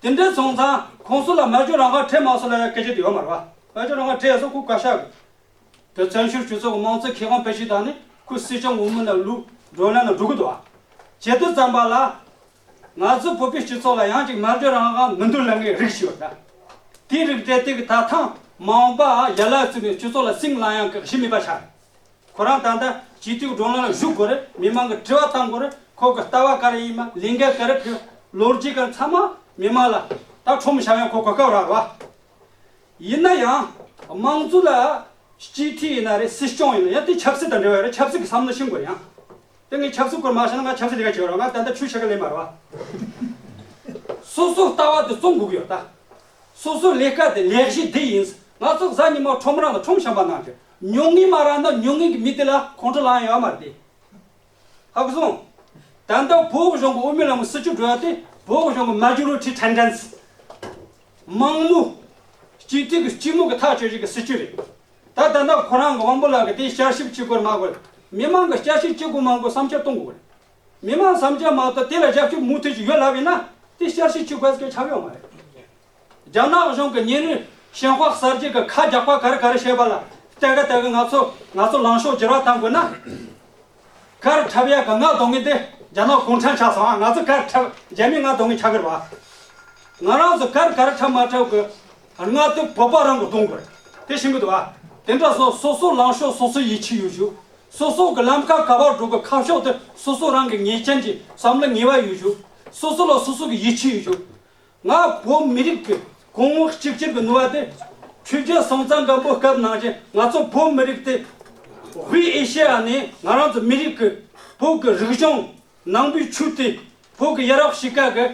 དེ་འདྲ་སོང་ཙང་ཁོང་ཚོ་ལ་མ་བཅོས་རང་དབང་སྤྲད་མ་སོང་ལབ་ཡ་སྐད་ཆ་དེ་ཡོད་མ་རེད་བ། མ་བཅོས་རང་དབང་སྤྲད་སོང་ཁོ་བཀའ་ཤག་གི་དེ་བཙན་བྱོལ་སྤྱི་ཚོགས་ཀྱི་དམངས་གཙོའི་ཁེ་དབང་བེད་སྤྱོད་བཏང་ནས་ཁོ་སྲིད་སྐྱོང་འོས་མི་ནང་བླུགས། བགྲོ་གླེང་ནང་འགྲོ་གི་འདུག་བ། བྱེད་དུས་ཙམ་པ་ལ། ང་ཚོ་བོད་པའི་སྤྱི་ཚོགས་ལ་ཡང་ཅིག་མ་བཅོས་རང་དབང་མི་འདུག་ལབ་མཁན་རིགས་ཤིག་ཡོད་ད། དེའི་རིགས་དེ་དེ་གི་ད་ཐེངས་མ་འོངས་པ་ཡར་ལ་བཙུགས་ནས་སྤྱི་ཚོགས་ལ་སིང་ལངས་ཡག་གི་གཞི་མེད་པ་ཆགས། ཁོ་རང་ད་ལྟ་སྤྱི་འཐུས་བགྲོ་གླེང་ལ་ཞུགས་དགོས་རེད། མི་མང་གི་དྲི་བ་བཏང་དགོས་རེད། ཁོ་གི་ལྟ་བ་ག་རེ་ཡིན་མ། ལས་འགན་ག་རེ་ཕུལ། ལོ་རྒྱུས་ག་རེ། ཚང་མ་མི་མང་ལ་ད་ཁྲོམ་བཤམས་ཡག་ཁོ་གོ་སྐབས་རག་རེད་བ། ཡིན་ན་ཡང་དམངས་གཙོ་ལ་སྤྱི་འཐུས་ཡིན་ན་རེད། སྲིད་སྐྱོང་ཡིན་ན་ཡང་དེ་ཆབ་སྲིད་དང་འབྲེལ་བ་ཡོད་རེད། ཆབ་སྲིད་ཀྱི་བསམ་བློ་ཤེས་དགོས་རེད། ཡང་དེ་ངས་ཆབ་སྲིད་སྐོར་མ་བཤད་ན་ང་ཆབ་སྲིད་ལས་ཀ་བྱེད་རོགས། ང་ད་ལྟ་ཆོས་བྱེད་ཀྱི་ལས་མ་རེད་བ། སོ་སོའི་ལྟ་བ་དེ་བཙོང་དགོས་ཀྱི་ཡོད་ད། སོ་སོའི་ལས་ཀ་དེ་ལས་གཞི་དེ་ཡིན། ང་ཚོ་གཟའ་ཉི་མ་ཁྲོམ་ར་ནང་ཁྲོམ་བཤམས་པ་ནང་དུ་ཉོ་མཁན་མ་རག་ན་ཉོ་མཁན་གྱི་མི་དེ་ལ་ཁོང་ཁྲོ་ལངས་ཡོད་མ་རེད་དེ། ཧ་གོ་སོང་། ད་ལྟ་བོད་གཞུང་གི་དབུ་མའི་ལམ་གྱི་སྲིད་བྱུས་འགྲོ་ཡ་དེ་བོད་གཞུང་གི་མ་ཇོ་རི་ཊི་ཊེན་ཌེན་སི། མང་མོས། སྤྱི་འཐུས་ཀྱི་སྤྱི་མོས་ཀྱི་ཐག་གཅོད་བྱེད་ཀྱི་སྲིད་བྱུས་རེད། ད་ད་ལྟ་ཁོ་རང་གི་དབང་པོ་ལགས་ཀྱིས་དེ་བསྐྱར་ཞིབ་བྱེད་དགོས་མ་དགོས། མི་མང་གིས་བསྐྱར་ཞིབ་བྱེད་དགོས་མ་དགོས་བསམ་འཆར་གཏོང་དགོས་རེད། མི་མང་བསམ་འཆར་མ་གཏོགས་དེ་ལ་རྒྱབ་སྐྱོར་མུ་མཐུད་ཅིག་ཡོད་ལབ་ཡིན་ན་དེ་བསྐྱར་ཞིབ་བྱེད་དགོས་ཟེར་མཁན་ཆགས་ཡོད་མ་རེད། རྒྱ་ནག་གཞུང་གི་ཉིན་རེ་ཞིན་ཧྭ་གསར་བརྗེ་གི་ཁ་རྒྱག་པ་ག་རེ་ག་རེ་བྱས་པ་ལ་བལྟས་ཀ་བལྟས་ཀ་ང་ཚོ་ང་ཚོ་ལངས་ཕྱོགས་འགྱུར་བ་གཏང་དགོས་ན། གར་འཁྲབ་ཡག་གི་ང་གདོང་ངེས་དེ་རྒྱ་ནག་གུང་ཁྲན་ཆགས་སོང་ཨ། ང་ཚོ་གར་འཁྲབ་རྒྱ་མིའི་ང་གདོང་ངེས་ཆགས་ཀྱི་རེད་བ། ང་རང་ཚོ་གར་ག་རེ་འཁྲབ་མ་འཁྲབ་གི་ང་དེ་བོད་པ་རང་གི་གདོང་གི་རེད། དེ་ཤེས་གི་འདུག་ཨ། དེ་འདྲ་སོང་སོ་སོ་ལངས་ཕྱོགས་སོ་སོའི་ཡིད་ཆེས་ཡོད་རྒྱུ། སོ་སོ་གི་ལམ་ཁ་ག་པར་འགྲོ་གི་ཁ་ཕྱོགས་དེ་སོ་སོ་རང་གི་ངེས་ཅན་གྱི་བསམ་བློ་ངེས་པ་ཡོད་རྒྱུ། སོ་སོ་ལ་སོ་སོ་གི་ཡིད་ཆེས་ཡོད་རྒྱུ། ང་བོད་མི་རིགས་ཀྱི་གོང་བུ་གཅིག་གྱུར་གྱི་ནུས་པ་དེ་ཆོས་རྒྱལ་སྲོང་བཙན་སྒམ་པོའི་སྐབས་ནང་བཞིན་ང་ཚོ་བོད་མི་རིགས་དེ་དབུས་ཨེ་ཤེ་ཡ་ནས་ང་རང་ཚོ་མི་རིགས་ཀྱི་བོད་ཀྱི་རིག་གཞུང་ནང་པའི་ཆོས་དེ་བོད་ཀྱི་ཡ་རབས་གཤིས་ཀ་གི་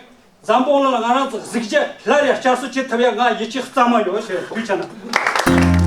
འཛམ་བུ་གླིང་ལ་ང་རང་ཚོ་གཟིགས་རྒྱ་སླར་ཡང་བསྐྱར་གསོ་བྱེད་ཐུབ་ཡ་ང་ཡིད་ཆེས་གཙང་མ་ཡོད་ཞེས་དུས་ཆ་ན།